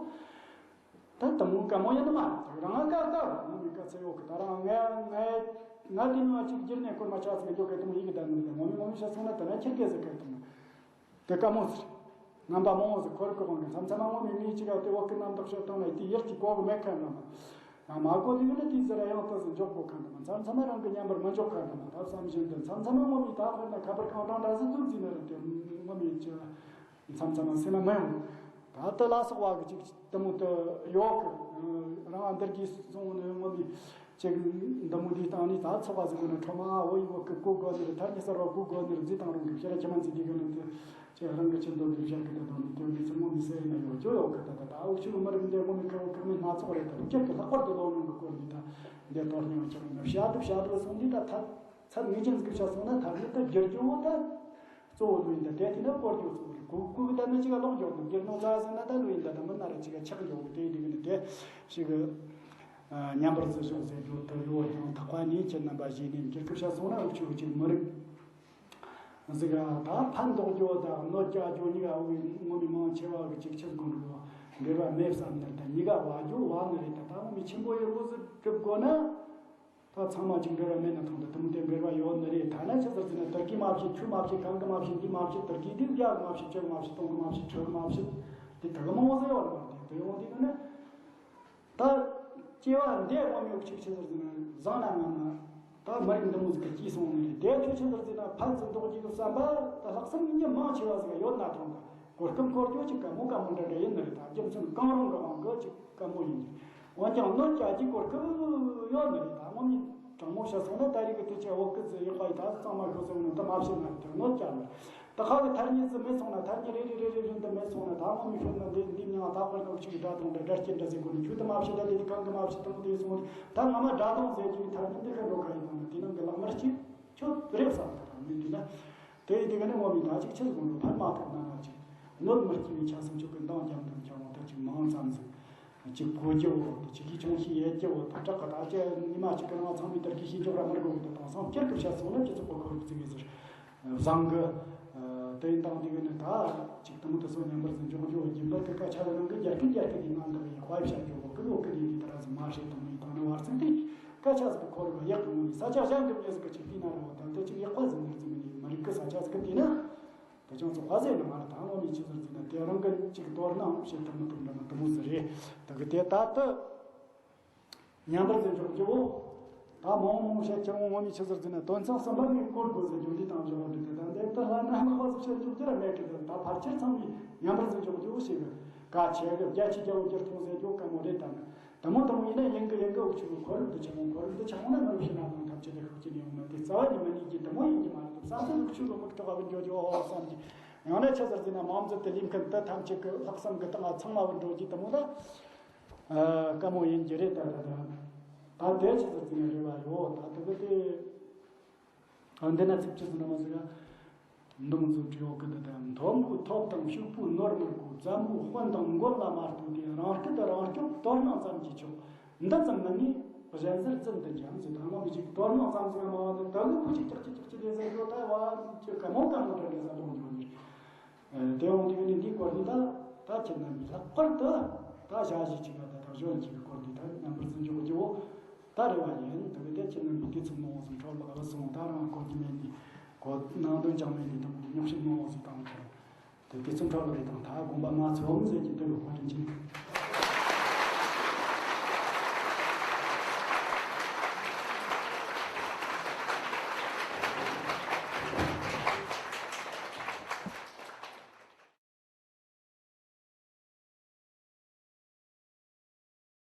ད་དུང་དཀའ་མོ་ཡིན་ནི་མ་རེད། རང་དཀའ་དཀའ་རུ་ངོ་མའི་དཀའ་ཚེགས་ཡོད་གི། ད་རང་ང་ང་ང་དེ་ནི་ང་ཅིག་བསྒྱུར་ནས་སྐོར་མ་ཆགས་ཟིག་འཇོག་གི་དུང་ཡིག་གི་ད་ནི་ངོ་མའི་ངོ་མའི་བཤད་སོང་ན་དེ་ན་ཁྱེར་གི་ཟིག་གི་དུང་། དེ་དཀའ་མོ་ཟེར། རྣམ་པ་མང་བོ་ཟིག་འཁོར་གི་དབང་གིས་མཚམས་མཚམས་མ་ངོ་མའི་མིའི་ཅིག་ཨ་དེ་འོག་གི་རྣམ་རྟོག་བཤད་སྟངས་ལ་དེ་ཡིད་ཀྱི་གོ་གི་མེད་མཁན་འདྲ་མ། ཡང་མ་གོ་དེ་གི་ནི་དེའི་ཟེར་ཡང་དེ་ཟིག་འཇོག་དགོས་མཁན་འདྲ་མ། མཚམས་མཚམས་མ་རང་གི་མཉམ་པར་མི་འཇོག་མཁན་འདྲ་མ། ད་བསམ་བཞིན་དུ་མཚམས་མཚམས་མ་ངོ་མའི་ད་དཔེར་ན་ཁ་པར་གང་དྲང་འདྲ་ཟིག་འདུག་ཟིན་ན་རེད། དེ་ངོ་མའི་ཅི་མཚམས་མཚམས་མ་སེམས་མ་མི་ཡོང་། ད་ལྟ་ལ་སོགས་པ་གི་ཅིག་དེ་མོ་དེ་ཡོད་གི། རང་འདིར་གི་སོང་ནས་ངོ་མའི་ཅིག་འདི་མོ་འདི་བཏང་ནས་ད་ཚོགས་པ་ཟིག་གོ་ན་ཁྲོ་མ་འོ་ཡི་འོ་གི་གོ་དགོས་ནི་རེད། ཐ་སྙད་གསར་བ་གོ་དགོས་ནི་རེད། རྫི་དང་རང་གི་ཤེས་ར་ཁྱི་མ་འཛི་དེ་གི་ནི་དེ་ཅིག་རང་གི་ཆེད་དུ་འདི་བཤད་གི་དེ་དང་ནི་དེ་འདི་ཚོ་ངོ་མི་སེ་ཡིན་ན་ཡོད་ཅོ་ཡོད་གི། ད་ད་ད་འུ་ཆུ་མི་རིགས་འདི་ངོ་མི་ཁ་བོ་ཁ་མི་སྣ་ཚོགས་རེད། ད་སྤྱིར་གི་ལྷག་པར་དུ་ལོ་ནང་གི་སྐོར་འདི་ད་འདི་དོར་སྙིང་ཆེན་མོ་བཤད་དུ་བཤད་དུ་སོང་འདི་ད་ཐ། ཚད་ངེས་ཅན་ཟིག་བྱ་སོང་ན་ཐ་སྙད་དུ་བསྒྱུར་རྒྱུ་བོ་ད་གཙོ་བོ་ལོས་ཡིན། ད་དེ་དེ་ན་བཀོལ་རྒྱུ་གཙོ་བོ་རེད། གུ་གུ་གི་ད་ནི་ཅིག་ལོག་འགྱོ་གི། བསྒྱུར་ནོ་ཙ་ཟེར་ན་ད་ལོས་ཡིན། ད་ད་མི་སྣ་ར་ཅིག་ཆག་འགྱོ་གི། དེ་དེ་གི་ནི་དེ་ཞིག་གི་མཉམ་པར་བརྩི་ཞོག་ཟེར་རྒྱུ་ད་ཡོ་ཡང་ཐག་པ་ནས་ཁྱེད་རྣམ་པ་གཞི་ནས་འགྱུར་གི་བྱ་སོང་ན་འུ་ཆུ་གི་ཅིག་མི་རིགས་ཟིག་ད་ཕན་འདོགས་རྒྱུ་ད་གནོད་བསྐྱལ་རྒྱུ་གཉིས་ཀ་འུ་ངོ་མི་མང་ཆེ་བ་གི་ཅིག་ཆི་དགོས་འགྲོ་འབྲེལ་བ་མེད་བསམ་ནི་ད་གཉིས་ཀ་བ་རྒྱུ་བ་ནི་རེད། ད་ད་ངོ་མི་ཆེན་པོ་ཡི་རུ་ཟིག་སྒྲུབ་དགོས་ན། ད་ཚང་མ་ཅིག་འབྲེལ་བ་མེད་ན་ཐང་དུ་དུམ་དེ་འབྲེལ་བ་ཡོད་ནི་རེད། ཐ་ན་ཆི་ཟེར་ཟེར་ན་དུར་གྱིས་མ་བྱེད། ཆུ་མ་བྱེད། གངས་ཀྱིས་མ་བྱེད། འདིས་མ་བྱེད། དུར་གྱིས་འདིས་རྒྱ་གིས་མ་བྱེད། ཆུ་གིས་མ་བྱེད། སྟོང་གིས་མ་བྱེད། ཆུ་གིས་མ་བྱེད། དེ་དུ་གི་མང་བོ་ཟེར་བ་རེད། དེ་དུ་ཡོང་དུས་ནི་ད་སྐྱེ་བ་འདས་དངོས་མེད་ཅིག་ཆི་ཟེར་ཟེར་ན་བཟང་ན་ངན་ན་ད་མི་རིགས་འདི་མོ་ཟིག་གི་སྐྱེས་སོང་ནི་རེད། དེ་ཆུ་ཆི་ཟེར་ཟེར་ན་ཕན་ཚུན་འདོགས་རྒྱུ་གི་བསམ་པ་ད་ལྷག་བསམ་མི་མང་ཆེ་བ་ཟིག་ཡོད་ན་ཐང་དུ། གོ་སྐབས་འཁོར་རྒྱུ་ཅིག་དཀའ་མོ་དཀའ་མོ་འདྲ་འདྲ་ཡིན་ནི་རེད། ད་རྒྱུ་མཚན་གང་རུང་གི་དབང་གིས་ཅིག་དཀའ་མོ་ཡིན་གྱི། འོན་ཀྱང་གནོད་བསྐྱལ་རྒྱུའི་གོ་སྐབས་ཡོད་ནི་རེད། ད་ངོ་མ་དྲང་མོ་བཤད་སོང་ན་ད་རེས་ཀྱི་དུས་ཚོད་འོག་གི་ཟི་ཡག་པ་ཡི་ད་གཙང་མ་ཤོད་ཟེར་ནོ་ད་མ་བཤད་ན་རེད། གནོད་བསྐྱལ་ནི་ད་ཁ་གི་ཐ་སྙད་ཟི་མེད་སོང་ན། ཐ་སྙད་རེ་རེ་རེ་རེ་རེ་འདི་མེད་སོང་ན། ད་ངོ་མ་ཤོད་ན་འདི་འདི་མྱང་ད་དཔེར་ན་འུ་ཅག་གི་སྒྲ་དང་འདྲ་སྒྲ་སྐྱེ་འདྲ་ཟེར་དགོས་ནི། ཁྱོད་ད་མ་བཤད། ད་འདི་འདི་གང་གི་མ་བཤད། དང་དེ་སོང་ད་ངོ་མ་སྒྲ་དང་ཟེར་རྒྱུའི་ཐ་སྙད་འདི་ཁ་འགྲོ་ཁ་ཡིན་ནོ་ནི་དེ་ནང་གི་ལག་དམར་གཅིག་ཁྱོད་རེད་བསམ་ད་མི་འདི་ན། དེ་ཡི་དེ་ག་ནས་ངོ་མ་ད་ཅིག་ཆི་ཟིག་དགོངས་འགྲོ་ཕན་མ་ཐོགས་ན་ན་ཅིག་གནོད་མི་སྐྱེལ་བའི་ཆ་སུ་ཆོག་གི་འདང་རྒྱབ་འདུག་ཀྱང་ད་ཅིག་མང་ཙམ་ཟིག་ཅིག་གོ་རྒྱུ་བོ་དེ་ཅིག་གིས་ཆུང་ཤོས་ཡེད་རྒྱུ་བོ་དེ་དྲག་གི། ད་ཅི་ཉི་མ་གཅིག་གི་རིང་ཚང་མས་དེར་གི་ཤེས་རྒྱུ་ར་མི་དགོས་གི། དེ་དང་སང་སྐྱར་གི་བཤད་སོང་ན་སྤྱི་ཚོགས་གི་ཁོར་བརྩི་གི་ཟེར་བཟང་གི། དེ་ཡིན་དང་དེ་ག་ནས་ད་ཅིག་དུ་མོ་དེ་སོ་མཉམ་པར་ཟིག་འཇོག་རྒྱུ་བོ་རྒྱུན་པར་གི་སྐད་ཆ་རང་གི་རྒྱ་སྐད་རྒྱ་སྐད་ཀྱི་ནང་དུ་ཡག་པ་བཤད་རྒྱུ་བོ་གི་བོ་གི་དེ་གི་དེ་ར་ཟིག་མ་བཤད་དང་ཡིན་དང་ནི་བར་ཚིག་དེ་སྐད་ཆ་ཟིག་གི་ཁོར་བ་ཡག་གི་ངོ་ནས་ས་ཆ་གཞན་གི་མྱི་ཟིག་གི་ཅིག་དེ་ན་ར་བ་དང་དེ་ཅིག་ཡག་པ་ཟིག་ནི་ཟིག་མི་ནི་མི་རིགས་གི་ས་ཆ་ཟིག་གི་དེ་ན། དེ་ཅང་ཚོ་ཁ་ཟས་ནི་མ་རེད། ད་ངོ་མའི་ཆི་ཟེར་ཟེར་ན་དེ་རང་གི་ཅིག་དོར་སྣང་བྱེད་ཐུབ་མི་ཐུབ་འདྲ་མི་དུ་མོ་ཟེར་རེད། དེ་གི་དེ་ད་ལྟ་ མཉམ་པར་ཟེར་འཇོག་རྒྱུ་བོ། ད་མང་མང་བཤད་ཀྱང་ངོ་མའི་ཆི་ཟེར་ཟེར་ན་དོན་ཚན་གསུམ་པ་ནས་བཀོད་དགོས་ཟེར་རྒྱུ་འདི་དང་འཇོག་འདི་དེ་དང་འདི་ལྟ་ལ་ན་ལྷག་པ་ཟེར་བཤད་འཇོག་རྒྱུ་ར་མེད་ཀི་དེ་ད་ཕལ་ཆེར་ཚང་མས་མཉམ་པར་ཟེར་འཇོག་རྒྱུ་བོ་ཞིག་གི་གལ་ཆེ་གི་རྒྱ་ཆེ་རྒྱ་བོ་འགྱུར་ཐུང་ཟེར་རྒྱུ་དཀའ་མོ་རེད་ད་ནི། དེ་མོ་དེ་མོ་ཡིན་ན་ཡིན་གི་ཡིན་གི་འུ་ཆུ་གི་འཁོར་འདི་ཆགས་མོ་འཁོར་འདི་ཆགས་མོ་ན་མི་རུ་ཤི་ན་དང་ཐམས་ཅད་དེ་ཁག་ཅིག་ནས་ཡོང་ན་དེ་རྩ་བ་ནས་མི་ནུས་ཀྱི་དེ་མོ་ཡིན་གྱི་མ་རེད་དེ་བསམ་ཚུལ་འུ་ཆུ་གི་མིག་ཏོག་བ་གི་འགྱོ་རྒྱུ་ཨོ་བསམ་གྱི། ཡང་ན་ཆི་ཟེར་ཟེར་ན་མང་ཚོད་དེ་ལས་མཁན་དེ་ཐམས་ཅད་ཀྱི་ལྷག་བསམ་གི་སྟེང་ང་ཚང་མ་བུད་འགྲོ་རྒྱུ་དེ་མོ་ལ། ཨ། དཀའ་མོ་ཡིན་རྒྱུ་རེད་ད་ད་ད། ད་དེ་ཆི་ཟེར་ཟེར་ན་རེ་བ་ཡོད་ད་དེ་གི་དེ། ཨ། འདི་ན་ཚིག་ཆི་ཟེར་ན་མ་ཟེར་ག་མདུང་ཟུར་བྲིས་འོག་གི་འདི་དང་མཐོན་པོའི་ཐོབ་དང་ཕྱུག་པོའི་ནོར་མི་དགོས། བཙན་པོའི་དཔུང་དང་མགོན་ལ་མ་ལྟོས་ཏེ། རང་སྐད་རང་སྐྱོབ་དོ་སྣང་ཙམ་གྱིས་ཆོག་འདི་ཙམ་མིན་ནས་གཞན་ཟུར་རྫུན་དུ་འཇམ་ཟེར། ད་ང་མི་ཅིག་དོ་སྣང་ཙམ་ཟིག་མ་བ་འདི་ད་གི་ཁུ་ཅིག་ཀྱག་ཅིག་ཀྱག་ཅིག་ལས་ཟེར་འགྲོ་ད་བ་ཅི་ག་མོ་ག་མོ་དྲན་ལས་ཟ་འདོང་འགྱོ་ནི། དེ་འོང་དུས་ནི་འདིའི་སྐོར་འདི་ད་ད་ཁྱེད་རྣམ་པས་ལྷག་པར་དུ་ད་ཞག་བཞི་ཅིག་ལ་ད་ད་གཞོན་ཅིག་གི་སྐོར་འདི་ད་རྣམ་པར་ཟིན་འཇོག་རྒྱུ་བོ་ད་རེ་བ་ཡིན། དེ་གི་དེ་ཁྱེད་རྣམ་པས་དུས་ཚོད་མང་བོ་ཟིན་འཕྲོ་བརླག་བུད་སོང་། ད་རང་གོ་རྒྱུ་མེད་ནི་གོ་ནང་དོན་ཅང་མེད་ནི་དང་ཉོག་བཤད་མང་བོ་ཟིན་བཏང་ཐལ། དེ་དུས་ཚོད་འཕྲོ་བརླག་རེད་དང་ད་དགོངས་པ་མ་ཚོམ་ཟེར་གྱི་འདི་རུ་ཁོ་རིན་ཆེན།